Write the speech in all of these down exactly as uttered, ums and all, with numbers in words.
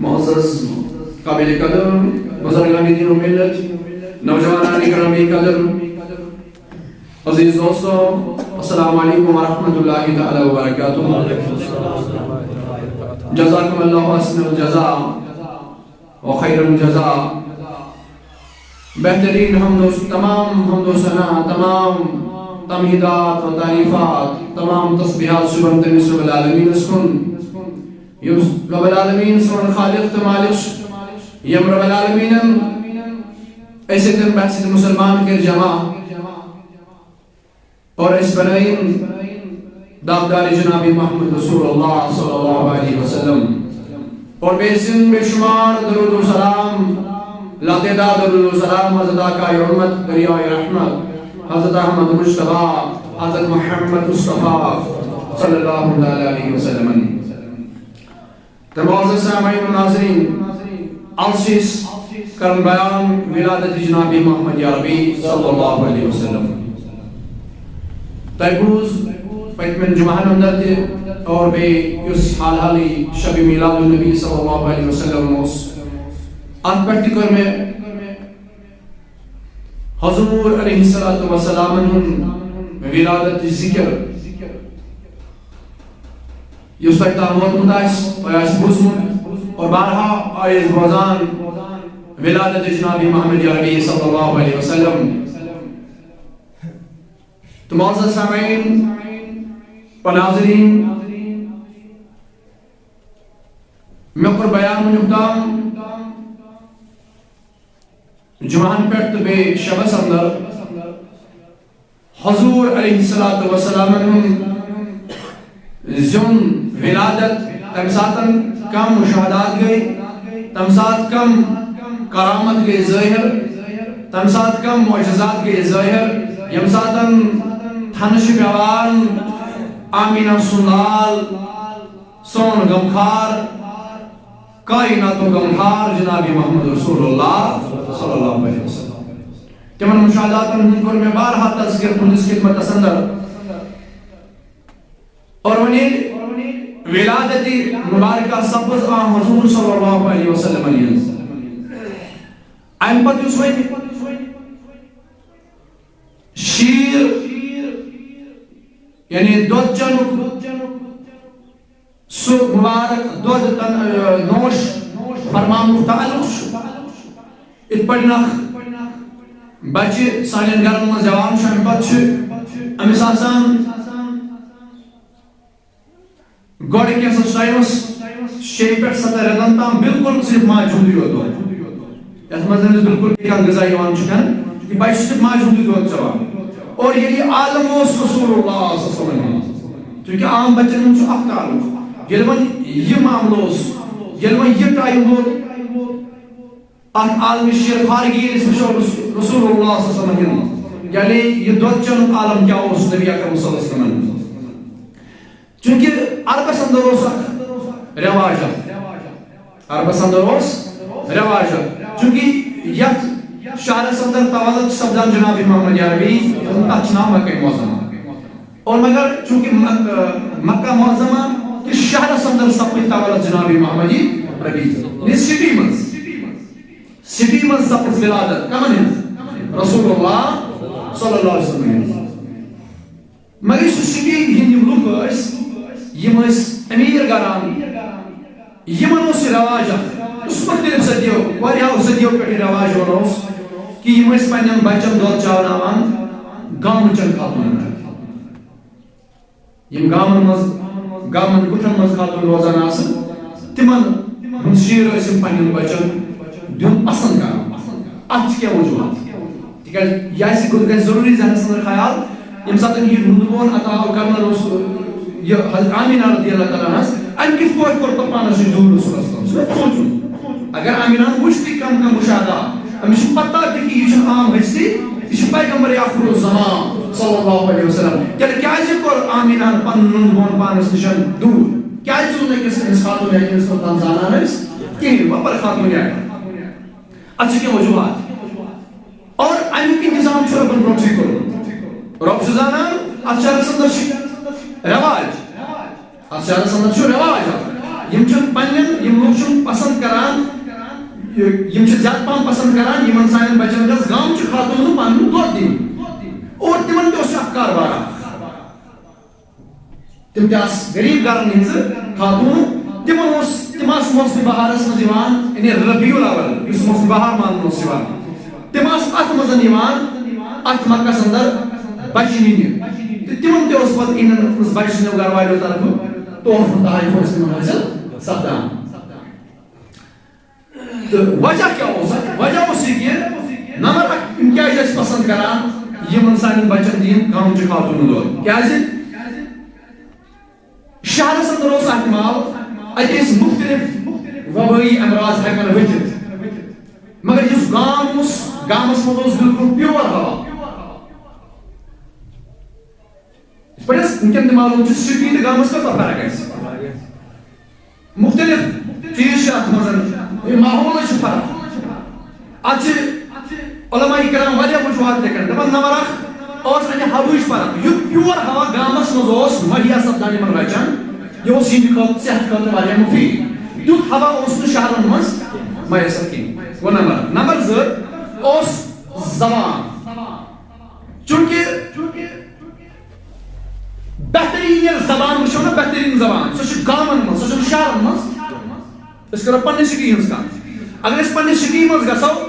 معزز قابل قدر بزرگان دین و ملت، نوجوانان گرامی قدر، عزیز دوستو، السلام علیکم ورحمۃ اللہ تعالی وبرکاتہ۔ جزاکم اللہ احسن الجزاء و خیر الجزاء۔ بہترین حمد و تمام حمد و ثنا، تمام تمہیدات و تعریفات، تمام تسبیحات شبن تمس رب العالمین اس کن۔ یُس رب العالمین سون خالق تہٕ مالک چھُ، ییٚمۍ رب العالمینن أسۍ سۭتۍ بحث مسلمان کٔرۍ جمع۔ اور أسۍ بنٲیِن داغدار جناب محمد رسول اللہ صلی اللہ علیہ وسلم۔ اور بیٚیہِ سٕنٛدۍ بے شمار درود و سلام، لاتعداد درود و سلام حضرت آقائے امت، دریائے رحمت، حضرت احمد مجتبیٰ، حضرت محمد مصطفیٰ صلی اللہ تعالی علیہ وسلم۔ تہٕ معزز سامعین و ناظرین، از چھِ أسۍ کران بیان ولادت جناب محمد عربی صلی اللہ علیہ وسلم۔ تۄہہِ بوٗز پٔتمٮ۪ن جمعہن اندر تہِ، اور بیٚیہِ یُس حال حالٕے شب میلاد النبی صلی اللہ علیہ وسلم اوس، اتھ پٮ۪ٹھ تہِ کٔر مےٚ حضور علیہ الصلوۃ والسلامن ہُنٛد ولادت ذکر۔ یُس تۄہہِ تام ووتمُت آسہِ، تۄہہِ آسہِ بوٗزمُت، اور بارہا آیہِ أسۍ بوزان ولادت جناب محمد عربی صلی اللہ علیہ وسلم۔ تہٕ معزز سامعین و ناظرین، مےٚ کوٚر بیان وٕنیُک تام جمعہن پٮ۪ٹھ تہٕ بیٚیہِ شبس اندر حضور علیہ الصلوۃ والسلامن ہُنٛد زیُن ولادت، تمہِ ساتن کم مشاہدات گٔے، تمہِ ساتہٕ کم کرامت گٔے ظٲہر، تمہِ ساتہٕ کم معجزات گٔے ظٲہر، ییٚمہِ ساتن تھنہٕ چھِ پٮ۪وان آمینہ سُنٛد لال، سون غمخار، کائناتُک غمخار جناب محمد رسول اللہ صلی اللہ علیہ وسلم۔ تِمن مشاہداتن ہُنٛد کوٚر مےٚ بارہا تذکر تُہنٛدِس خدمتس اندر۔ اور وۄنۍ ییٚلہِ ولادت مبارکہ سپٕز آ حضور صلی اللہ علیہ وسلم ہٕنٛز، امہِ پتہٕ یُس وۄنۍ شیٖر، یعنی دۄد چنُک سُہ مبارک دۄد تن-، نوش فرماونُک تعلق چھُ۔ یِتھ پٲٹھۍ اکھ بچہِ سانٮ۪ن گرن منٛز زٮ۪وان چھُ، امہِ پتہٕ چھُ أمِس آسان گۄڈٕ کینٛژھس ٹایمس، شیٚیہِ پٮ۪ٹھ ستن رٮ۪تن تام، بالکل صرف ماجہِ ہُنٛدُے یوت دۄد، یتھ منٛز نہٕ أمِس بالکل بیٚیہِ کانٛہہ غذا یِوان چھُ کھٮ۪نہٕ، یہِ بچہِ چھُ صرف ماجہِ ہُنٛدُے دۄد چٮ۪وان۔ اور ییٚلہِ یہِ عالم اوس رسول اللہ صلی اللہ علیہ وسلم، چونکہ عام بچن ہُنٛد چھُ اکھ تعلق، ییٚلہِ وۄنۍ یہِ معاملہٕ اوس، ییٚلہِ وۄنۍ یہِ ٹایم ووت، اتھ عالمِ شیر خارگی ییٚلہِ أسۍ وٕچھو رس-، رسول اللہ صلی اللہ علیہ وسلم ہُنٛد، یعنی یہِ دۄد چنُک عالم کیٛاہ اوس نبی اکرم صلی اللہ علیہ وسلم؟ چونکہ عربس اندر اوس اکھ رواج اکھ، عربس اندر اوس رواج اکھ، چونکہ یتھ شہرس اندر تولد سپدان جناب محمد عربی، تتھ چھُ ناو مکہ معظمہ۔ اور مگر چونکہ مک-، مکہ معظمہ کس شہرس اندر سپد تولد جناب محمد عربی، یعنی سٹی منٛز، سٹی منٛز سپٕز ولادت کمن ہٕنٛز؟ رسول اللہ صلی اللہ علیہ وسلم ہٕنٛز۔ مگر یُس یہِ سٹی ہٕنٛدۍ یِم لُکھ ٲسۍ، یِم ٲسۍ أمیٖر گران، یِمن اوس یہِ رواج اکھ، یُس مُختٔلِف صدیو، واریاہو صدیو پٮ۪ٹھ یہِ رواج یِوان اوس کہِ یِم ٲسۍ پننٮ۪ن بچن دۄد چاوناوان گامہٕ چٮ۪ن خاتوٗنن اَتھِ۔ یِم گامن منٛز، گامن گُٹھن منٛز خاتوٗن روزان آسہٕ، تِمن ہُنٛد شیٖر ٲسۍ یِم پننٮ۪ن بچن دیُن پسنٛد کران۔ اتھ چھِ کینٛہہ وجوہات۔ تِکیازِ یہِ آسہِ، گوٚو، گژھِ ضروٗری ذہنس اندر خیال، ییٚمہِ ساتہٕ یہِ نُنہٕ بون عطا کرنہٕ اوس، یہِ حضرت آمینہ رضی اللہ تعالیٰ عنہس، أمۍ کِتھ پٲٹھۍ کوٚر پتہٕ پانس سۭتۍ دوٗر رسول اللہ صلی اللہ علیہ وسلم؟ سُہ مےٚ سونٛچُن۔ اگر آمینہ ہن وُچھ تہِ کم کم مشاہدہ، أمِس چھِ پتہ تہِ کہِ یہِ چھُنہٕ عام ہستی، یہِ چھُ پیغمبر آخر الزمان صلی اللہ علیہ وسلم۔ تیٚلہِ کیازِ کوٚر آمینہ ہن پنُن نُنہٕ بون پانس نِش دوٗر؟ کیازِ چھُنہٕ أکِس أمِس خاتوٗن یا أمِس خاتوٗن زانان أسۍ کِہیٖنۍ؟ وۄپر خاتوٗن یا اتھ چھِ کینٛہہ وجوہات۔ اور امیُک انتظام چھُ رۄبن برونٛٹھٕے کوٚرمُت۔ رۄب چھُ زانان، اتھ شہرس اندر چھِ رواج۔ اتھ شہرس اندر چھُ رٮ۪واج اکھ، یِم چھِنہٕ پننٮ۪ن، یِم لوٗکھ چھِنہٕ پسند کران، یہِ- یِم چھِ زیادٕ پہم پسند کران یِمن سانٮ۪ن بچن گژھِ گامچہِ خاتوٗنہٕ پنُن دۄد دِنۍ۔ اور تِمن تہِ اوس یہِ اکھ کاربار اکھ۔ تِم تہِ آسہٕ غریب گرن ہٕنٛزٕ خاتوٗنہٕ، تِمن اوس، تِم آسہٕ موسمِ بہارس منٛز یِوان، یعنی ربیع الاول، یُس موسمِ بہار ماننہٕ اوس یِوان، تِم آسہٕ اتھ منٛز یِوان، اتھ مکس اندر بچہِ نِنہِ۔ تہٕ تِمن تہِ اوس پتہٕ یِہنٛدٮ۪ن بچہِ سٕنٛدیو گرٕ والیو طرفہٕ تحفہٕ تحائف اوس تِمن حٲصِل سپدان۔ تہٕ وجہ کیٛاہ اوس اتھ؟ وجہ اوس یہِ کہِ نمبر اکھ، یِم کیٛازِ ٲسۍ پسند کران یِمن سانٮ۪ن بچن دِیِن گامچہِ خاتوٗنہٕ دۄد؟ کیٛازِ؟ شہرس اندر اوس احتمال اتہِ ٲسۍ مختلف وبٲیی امراض ہٮ۪کان ؤتھِتھ، مگر یُس گام اوس، گامس منٛز اوس بالکل پیور ہوا۔ یِتھ پٲٹھۍ أسۍ وٕنکیٚن تہِ معلوم چھُ، سٹی تہٕ گامس کۭژاہ فرق آسہِ۔ مختلف چیٖز چھِ اتھ منٛز، یہِ ماحولٕچ چھِ فرق۔ اتھ چھِ علماء کرام واریاہ وجوہات لیکھان۔ دپان نمبر اکھ اوس امہِ ہوہٕچ فرق۔ یُتھ پیور ہوا گامس منٛز اوس مہیا سپدان یِمن بچن، یہِ اوس یِہنٛدِ خٲطرٕ، صحتہٕ خٲطرٕ واریاہ مفید۔ تیُتھ ہوا اوس نہٕ شہرن منٛز میسر کینٛہہ۔ گوٚو نمبر اکھ۔ نمبر زٕ اوس زبان۔ چونکہ بہترین ییٚلہِ زبان وٕچھو نا، بہترین زبان، سۄ چھِ گامن منٛز، سۄ چھَنہٕ شہرن منٛز۔ أسۍ کرو پننہِ سٹی ہٕنٛز کتھ۔ اگر أسۍ پننہِ سٹی منٛز گژھو،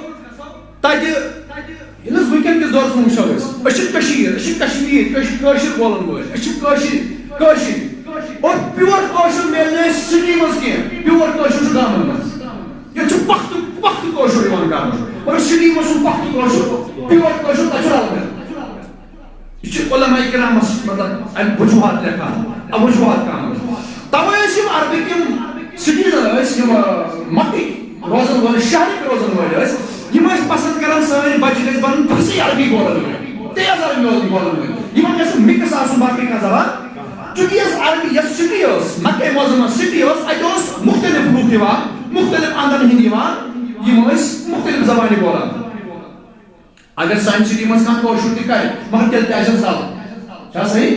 تتہِ ییٚلہِ أسۍ وٕنکیٚن کِس دورس منٛز وٕچھو أسۍ، أسۍ چھِ کٔشیٖر، أسۍ چھِ کشمیٖر، کٲشِر، کٲشِر بولن وٲلۍ، أسۍ چھِ کٲشِر، کٲشِر۔ اور پیور کٲشُر میلہِ نہٕ اَسہِ سٹی منٛز کینٛہہ، پیور کٲشُر چھُ گامن منٛز۔ ییٚتہِ چھُ پختہٕ، پختہٕ کٲشُر یِوان کرنہٕ، مگر سٹی منٛز چھُنہٕ پختہٕ کٲشُر، پیور کٲشُر تتہِ چھُ رلہٕ مِلہٕ۔ یہِ چھِ علماء کرامس، مطلب، اَمہِ وجوہات لیکھان، اَمہِ وجوہات کامن۔ توے ٲسۍ یِم عربٕکۍ یِم citizen ٲسۍ، یِم، آ، مکٕکۍ روزن وٲلۍ، شہرٕکۍ روزن وٲلۍ ٲسۍ، یِم ٲسۍ پسند کران سٲنۍ بچہِ گٔژھۍ بنٕنۍ فصیح عربی بولن وٲلۍ، تیز عربی بولن وٲلۍ۔ یِمن گژھِ mix آسُن باقٕے کانٛہہ زبان۔ چونکہ یۄس عربی، یۄس city ٲس، مکہ معظمہ city ٲس، اتہِ اوس مختلف لوٗکھ یِوان، مختلف اندن ہٕنٛدۍ یِوان، یِم ٲسۍ مختلف زبانہِ بولان۔ اگر سانہِ سٹی منٛز کانٛہہ کٲشُر تہِ کرِ، مگر تیٚلہِ تہِ آسٮ۪س غلط۔ چھا صحیح؟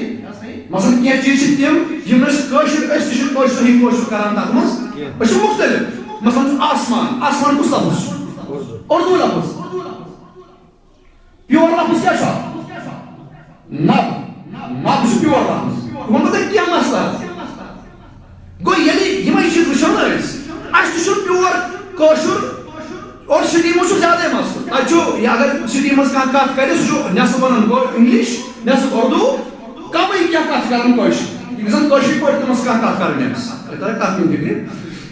مثلاً کینٛہہ چیٖز چھِ تِم، یِم نہٕ أسۍ کٲشِر، أسۍ تہِ چھِنہٕ کٲشُر، صحیح کٲشُر کران تَتھ منٛز۔ أسۍ چھِ مختلف۔ مثلاً چھُ آسمان۔ آسمان کُس لفظ چھُ؟ اردو لفظ۔ پیور لفظ کیٛاہ چھُ اَتھ؟ نب۔ نب چھُ پیور لفظ۔ وۄنۍ گوٚو تۄہہِ کینٛہہ مسلہٕ حظ۔ گوٚو ییٚلہِ یِمے چیٖز وٕچھو نہ أسۍ، اَسہِ تہِ چھُ پیور کٲشُر اور سٹی منٛز چھُ زیادَے مسلہٕ۔ تَتہِ چھُ، یا اگر سٹی منٛز کانٛہہ کَتھ کَرِ، سُہ چھُ نٮ۪صٕف وَنان گوٚو اِنگلِش، نٮ۪صٕف اُردو، کَمٕے کینٛہہ کَتھ کَران کٲشِر۔ یِم زَن کٲشِر پٲٹھۍ تِم ٲسۍ کانٛہہ کَتھ کَرٕنۍ اَسہِ۔ تۄہہِ تَرِ کَتھ کُن فِکرِ؟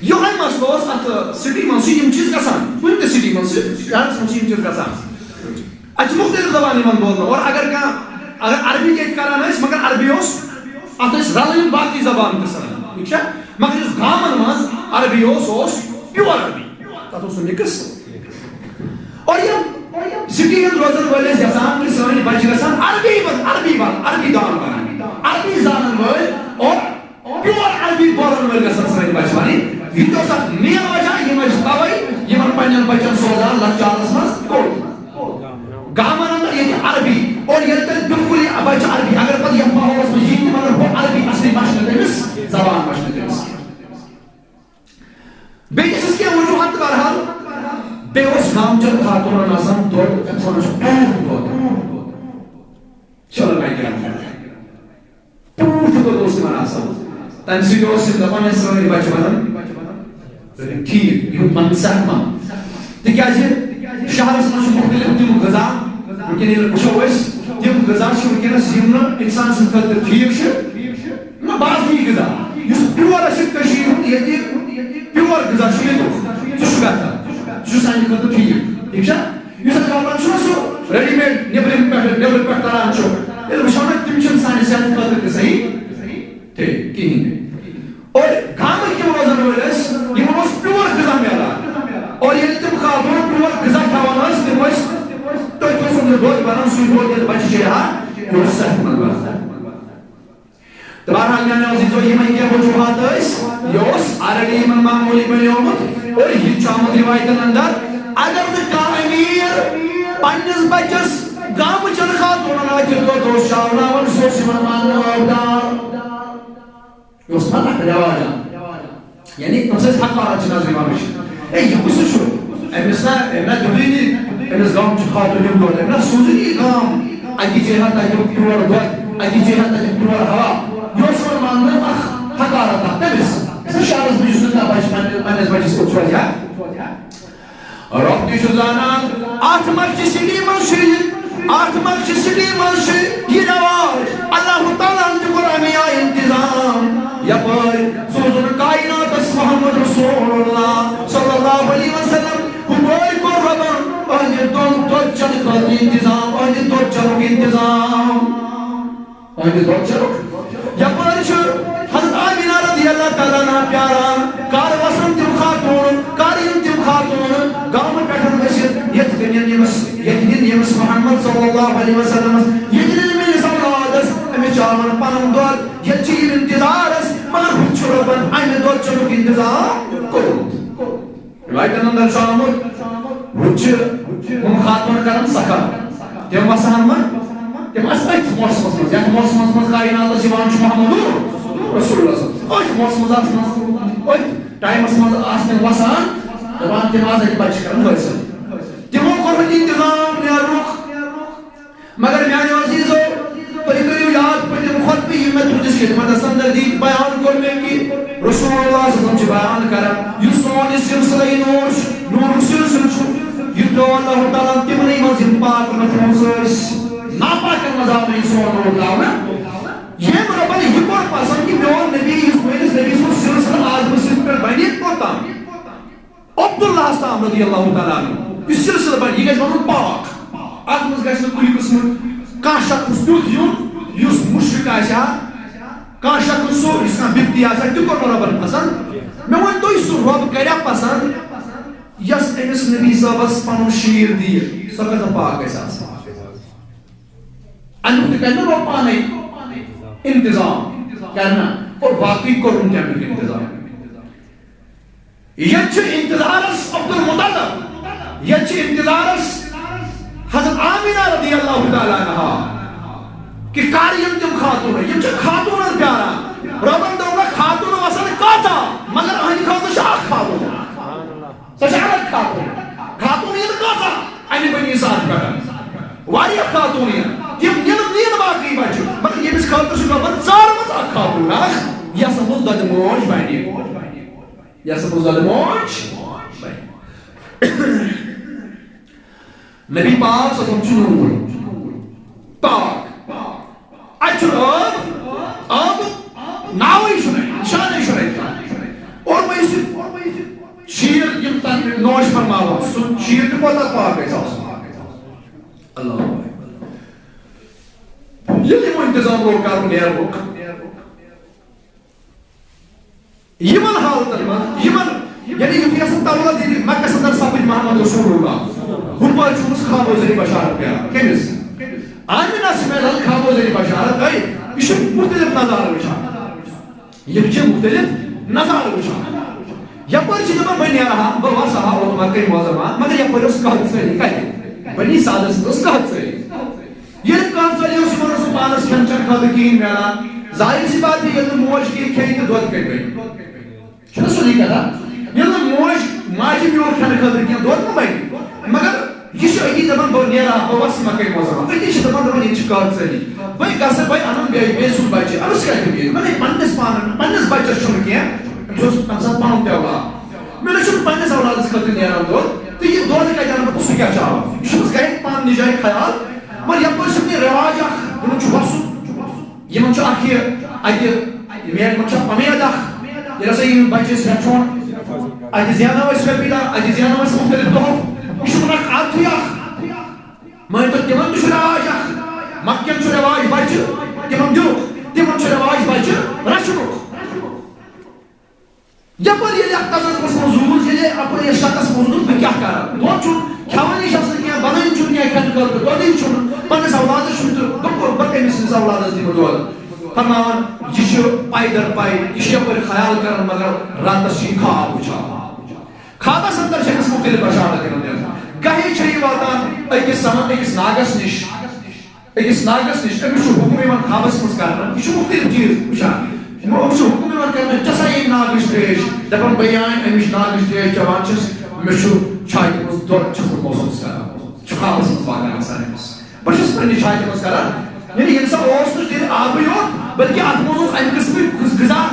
یِہوٚے مسلہٕ اوس اَتھ سٹی منٛز، چھُ یِم چیٖز گژھان، کُنہِ تہِ سٹی منٛز چھِ، شہرَس منٛز چھِ یِم چیٖز گژھان۔ اَتہِ چھِ مُختٔلِف زبان یِوان بولنہٕ۔ اور اگر کانٛہہ، اگر عربی تہِ ییٚتہِ کران ٲسۍ، مگر عربی اوس، اَتھ ٲسۍ رَلہٕ یِم باقٕے زبان تہِ سان، ٹھیٖک چھا؟ مگر یُس گامَن منٛز عربی اوس، سُہ اوس پیور عربی، تَتھ اوس نہٕ mix۔ اور یِم سٹی ہٕنٛدۍ روزَن وٲلۍ ٲسۍ یَژھان کہِ سٲنۍ بَچہِ گژھن عربی بَن-، عربی بَن-، عربی دان بَنٕنۍ، عربی زانَن وٲلۍ اور پیور عربی بولن وٲلۍ گژھن سٲنۍ بچہِ بنٕنۍ۔ یہِ تہِ اوس اکھ main وجہ، یِم ٲسۍ توے یِمن پننٮ۪ن بچن سوزان لۄکچارس منٛز کوٚت؟ گامن اندر ییٚتہِ عربی۔ اور ییٚلہِ تۄہہِ بالکل یہِ بچہِ عربی، اگر پتہٕ یتھ ماحولس منٛز یی تہِ، مگر ہُہ عربی اصلی مشہِ نہٕ تٔمِس، زبان مشہِ نہٕ تٔمِس۔ بیٚیہِ تہِ چھِس کینٛہہ وجوہات تہٕ بہرحال، بیٚیہِ اوس گامچٮ۪ن خاتوٗنن آسان دۄد، یتھ وَنان چھِ پوٗتۍ دۄد۔ چلو، بھائی کرام۔ پوٗتۍ دۄد اوس تِمن آسان۔ تَمہِ سۭتۍ اوس یِم دَپان، "ہے، سٲنۍ بَچہِ بَنَن ٹھیٖک، یِم بَنَن صحت مند۔" تِکیٛازِ شہرَس منٛز چھِ مُختٔلِف تِم غذا، وٕنکیٚن ییٚلہِ وٕچھو أسۍ، تِم غذا چھِ وٕنکیٚنَس یِم نہٕ اِنسان سٕنٛدِ خٲطرٕ ٹھیٖک چھِ، نہ باقٕے غذا۔ یُس پیور اَسہِ کٔشیٖرِ ہُنٛد ییٚتہِ پیور غذا چھُ ییٚتیُک، سُہ چھُ بہتر، سُہ چھُ سانہِ خٲطرٕ ٹھیٖک، ٹھیٖک چھا؟ یُس اَسہِ واتان چھُنہ سُہ readymade نیٚبرِم پٮ۪ٹھٕ، نیٚبرٕ پٮ۪ٹھ تران چھُ، ییٚلہِ وٕچھو نہ، تِم چھِنہٕ سانہِ صحتہٕ خٲطرٕ تہِ صحیح تہِ کِہیٖنۍ۔ اور گامٕکۍ یِم روزن وٲلۍ ٲسۍ، یِمن اوس پیور غذا میلان۔ اور ییٚلہِ تِم خاتوٗن پیور غذا کھٮ۪وان ٲسۍ، تِم ٲسۍ تٔتھۍ اوس نہٕ دۄد بنان، سُے دۄد ییٚلہِ بچہِ چیٚیہِ ہا، یہِ اوس صحت مند بنان۔ تہٕ بہرحال میانیو عزیزو، یِمے کینٛہہ وجوہات ٲسۍ، یہِ اوس already یِمن معموٗلی بنیومُت، اور یہِ تہِ چھُ آمُت رِوایتن اندر۔ اگر نہٕ کانٛہہ أمیٖر پننِس بچس گامہٕ چٮ۪ن خاتوٗنن اَتھِ دۄد اوس چاوناوان، سُہ اوس یِوان ماننہٕ عٲبدار۔ یہِ اوس نا اکھ رٮ۪واج اکھ۔ یعنی أمِس ٲسۍ حقارت چھِ نظرِ یِوان وٕچھِنہٕ۔ ہے، یہِ کُس چھُ؟ أمِس نا، أمۍ نا دیُتُے نہٕ، أمِس گام چھُ خاتوٗن یِم دۄد، أمۍ نا سوٗزُے نہٕ یہِ گام۔ اَتی چیٚیہِ ہا تَتہِ پیور دۄد، اَتی چیٚیہِ ہا تَتہِ پیور ہوا۔ یہِ اوس یِوان ماننہٕ اکھ حقارت اکھ۔ کٔمِس؟ أمِس شہرس منٛز یُس نہٕ کانٛہہ بچہِ پننہِ، پننِس بچس اوٚت سوزِ ہا۔ رۄب تہِ چھُ زانان، اتھ منٛز چھِ سٹی منٛز چھُ یہِ، اتھ منٛز چھِ سٹی منٛز چھُ یہِ رٮ۪واج۔ اللہ تعالیٰ ہن تہِ کوٚر امہِ آیہِ انتظام۔ یپٲرۍ سوٗزُن کائناتس محمد رسول اللہ صلی اللہ علیہ وسلم، ہُپٲرۍ کوٚر رۄبن أہنٛدِ دۄن دۄد چٮ۪نہٕ خٲطرٕ انتظام، أہنٛدِ دۄد چٮ۪نُک انتظام۔ أہنٛدِ دۄد چٮ۪نُک۔ یپٲرۍ چھُ حضرت آمینہ رضی اللہ تعالیٰ عنہا پیاران، کر وسن تِم خاتوٗن، کر یِن تِم خاتوٗن گامہٕ پٮ۪ٹھ ؤسِتھ، ییٚتہِ نِن ییٚمِس، ییٚتہِ نِن ییٚمِس محمد صلی اللہ علیہ وسلمس، ییٚتہِ نِن میٲنِس اولادس، أمِس چاوان پنُن دۄد، ییٚتہِ چھِ یِم انتظارس، مگر ہُتہِ چھُ رۄبن امہِ دۄد چٮ۪نُک انتظام کوٚرمُت۔ روایتن اندر چھُ آمُت، ہُتہِ چھِ ہُم خاتوٗن کران سخر۔ تِم وسان ما؟ تِم ٲسۍ أتھۍ موسمس منٛز، یتھ موسمس منٛز کائناتس یِوان چھُ محمد رسول اللہ صلی اللہ علیہ وسلم۔ أتھۍ موسمس منٛز، أتھۍ ٹایمس منٛز آسہٕ تِم وسان، دپان تِم آسہٕ اَتہِ بچہِ کران حٲصِل۔ تِمو کوٚر نہٕ انتظام نیرنُک۔ مگر میانیو عزیزو، تُہۍ کٔرِو یاد پٔتِم خطبہٕ یِم مےٚ تُہنٛدِس خدمتس اندر دِتۍ، بیان کوٚر مےٚ کہِ رسول اللہ صلی اللہ علیہ وسلم چھُ بیان کران، یُس سون یہِ سلسلہ نور چھُ، نورُک سلسلہٕ چھُ، یہِ ترٛوو اللہ تعالیٰ ہن تِمنٕے منٛز یِم پاک نفوس ٲسۍ۔ ناپاکن منٛز آو نہٕ یہِ سون نور ترٛاونہٕ۔ ییٚمۍ رۄبن یہِ کوٚر پسند کہِ میون نبی، یُس میٲنِس نبی سُنٛد سلسلہٕ آدمہٕ سٕنٛدِ پٮ۪ٹھ بنہِ کوٚت تام؟ عبداللہس تام رضی اللہ تعالیٰ عنہ۔ یہِ سلسلہٕ بنہِ، یہِ گژھِ بنُن پاک۔ اتھ منٛز گژھِ نہٕ کُنہِ قٕسمہٕ کانٛہہ شخص تیُتھ یُن یُس مُشرِک آسہِ ہا، کانٛہہ شخص سُہ یُس کانٛہہ بِدتی آسہِ ہا، تہِ کوٚر نہٕ رۄبن پسند۔ مےٚ ؤنۍ تُہۍ، سُہ رۄب کریا پسند یس أمِس نبی صٲبس پنُن شیٖر دِیہِ، سۄ کۭژاہ پاک گژھِ آسٕنۍ؟ امیُک تہِ کرِ نہٕ رۄب پانے انتظام، کرِ نہ؟ اور واقعی کوٚرُن تمیُک انتظام۔ ییٚتہِ چھُ انتظارس عبدالمطلب، ییٚتہِ چھُ انتظارس حضرت آمینہ رضی اللہ تعالیٰ عنہا، کہِ کر یِن تِم خاتوٗن، یِم چھِ خاتوٗنن پیاران۔ رۄبن دوٚپنکھ خاتوٗن وسن کۭژاہ، مگر أہنٛدِ خٲطرٕ چھِ اکھ خاتوٗن، سۄ چھِ الگ خاتوٗن۔ خاتوٗن یِن کۭژاہ؟ اَمہِ بنی سعد پٮ۪ٹھ واریاہ خاتوٗن یِن، تِم نِن، نِن باقٕے بچہِ، مگر ییٚمِس خٲطرٕ چھُ رۄبن ژارمٕژ اکھ خاتوٗن اکھ، یۄس أمِس دۄدٕ موج بنہِ۔ یۄس أمِس دۄدٕ موج بنہِ۔ نبی پاک صلی اللہ علیہ وسلم چھُ نوٗر پاک۔ اَتہِ چھُنہٕ ٲب، ٲبُک ناوٕے چھُنہٕ، نِشانٕے چھُنہٕ اَتہِ کانٛہہ۔ اور وۄنۍ سُہ شیٖر یِم تَتھ نوش فرماوان، سُہ شیٖر تہِ کوتاہ پاک گژھِ آسُن۔ اللہ اکبر۔ ییٚلہِ یِمو انتظام لوگ کرُن نیرنُک، یِمن حالتن منٛز، یِمن، یعنی یُتھُے ہسا تولد ییٚتہِ مکس اندر سپٕدۍ محمد رسول اللہ، ہُپٲرۍ چھُ أمِس خوابو ذٔریعہٕ بشارت میلان۔ کٔمِس؟ آمنہ چھِ میلان خوابو ذٔریعہٕ بشارت، ہے، یہِ چھُ مُختٔلِف نظارٕ وٕچھان۔ یِم چھِ مُختٔلِف نظارٕ وٕچھان۔ یپٲرۍ چھِ دَپان، بہٕ نیرٕ ہا، بہٕ وَسہٕ ہا اوٚت مکہ معظمہ، مگر یپٲرۍ اوس قحط سٲری کَتہِ؟ بنی سعدس منٛز اوس قحط سٲری۔ ییٚلہِ قحط سٲری اوس، یِمن اوس نہٕ پانس کھٮ۪ن چٮ۪ن خٲطرٕ کِہیٖنۍ میلان۔ ظٲہِر سی بات چھِ، ییٚلہِ نہٕ موج کینٛہہ کھیٚیہِ تہٕ دۄد کَتہِ بَنہِ؟ چھُنہ سیوٚدُے کَتھا؟ ییٚلہِ نہٕ موج، ماجہِ میوٗٹھ کھٮ۪نہٕ خٲطرٕ کینٛہہ، دۄد ما بَنہِ؟ مگر یہِ چھُ أتی دَپان، بہٕ نیرٕ ہا، بہٕ وَسہٕ مکہ معظمہ۔ أتی چھِ دَپان، دَپان، ییٚتہِ چھِ قحط سٲری۔ بہٕ گژھٕ، بہٕ اَنَن بیٚیہِ، بیٚیہِ سُنٛد بَچہِ۔ أمِس کَتہِ یِیہِ؟ مےٚ نَے پنٛنِس پانَن، پنٛنِس بَچَس چھُنہٕ کینٛہہ۔ أمِس اوس تَمہِ ساتہٕ پَنُن تہِ اولاد۔ مےٚ نہ چھُنہٕ پنٛنِس اولادَس خٲطرٕ نیران دۄد۔ تہٕ یہِ دۄد کَتہِ اَنہٕ بہٕ تہٕ سُہ کیٛاہ چاوٕ؟ یہِ چھُ أمِس گَرِ پانہٕ نِجایہِ خیال۔ مگر یَپٲرۍ چھُ مےٚ رٮ۪واج اَکھ، یِمَن چھُ وَسُن۔ یِمَن چھُ اَکھ یہِ، اَتہِ، یِمَن چھُ اُمید اَکھ، ییٚلہِ ہسا یِم بَچہِ أسۍ ہٮ۪چھون، اَتہِ زینو أسۍ رۄپیہِ دَہ، اَتہِ زینو أسۍ مُختٔلِف تحف۔ یہِ چھُ وَنان اَکھ عادتھٕے اَکھ۔ مٲنۍ تو تِمَن تہِ چھُ رٮ۪واج اَکھ، مَکِیَن چھُ رٮ۪واج بَچہِ، تِمَن دیُت، تِمَن چھُ رٮ۪واج بَچہِ رَچھنُک۔ یپٲرۍ ییٚلہِ اَتھ تَزَس منٛز زوٗر، ییٚلہِ اَپٲرۍ یَتھ شَکَس منٛز زوٗر، بہٕ کیٛاہ کَرٕ؟ دۄد چھُنہٕ کھٮ۪وٲنی چھَس نہٕ کینٛہہ، بَنٲنی چھُنہٕ کینٛہہ کھٮ۪نہٕ خٲطرٕ، دۄدٕے چھُنہٕ، پَنٕنِس اولادَس چھُنہٕ تہٕ بہٕ کوٚر، بہٕ کٔمِس سٕنٛدِس اولادَس دِمہٕ دۄد؟ فرماوان، یہِ چھُ پَے در پَے، یہِ چھُ یَپٲرۍ خیال کَران، مگر راتَس چھُ یہِ خواب وٕچھان۔ خوابَس اَندَر چھِ أمِس مُختٔلِف بَشارت یِوان دِنہٕ۔ گاہے چھےٚ یہِ واتان أکِس سَمَن، أکِس ناگَس نِش۔ أکِس ناگَس نِش، أمِس چھُ حُکُم یِوان خوابَس منٛز کرنہٕ، یہِ چھُ مُختٔلِف چیٖز وٕچھان۔ وۄنۍ چھُ حُکُم یِوان کرنہٕ، ژےٚ سا ییٚمہِ ناگٕچ ترٛیش۔ دَپان، بہٕ یہِ آنۍ اَمِچ ناگٕچ ترٛیش چٮ۪وان چھُس، مےٚ چھُ چھاتہِ منٛز دۄد چھُس بہٕ محسوٗس کران۔ چھُ خوابَس منٛز واتان آسان أمِس۔ بہٕ چھُس پننہِ چھاتہِ منٛز کران، یعنی ییٚلہِ سا اوس نہٕ تیٚلہِ آبٕے یوت، بلکہِ اَتھ منٛز اوس اَمہِ قٕسمٕکۍ غذا،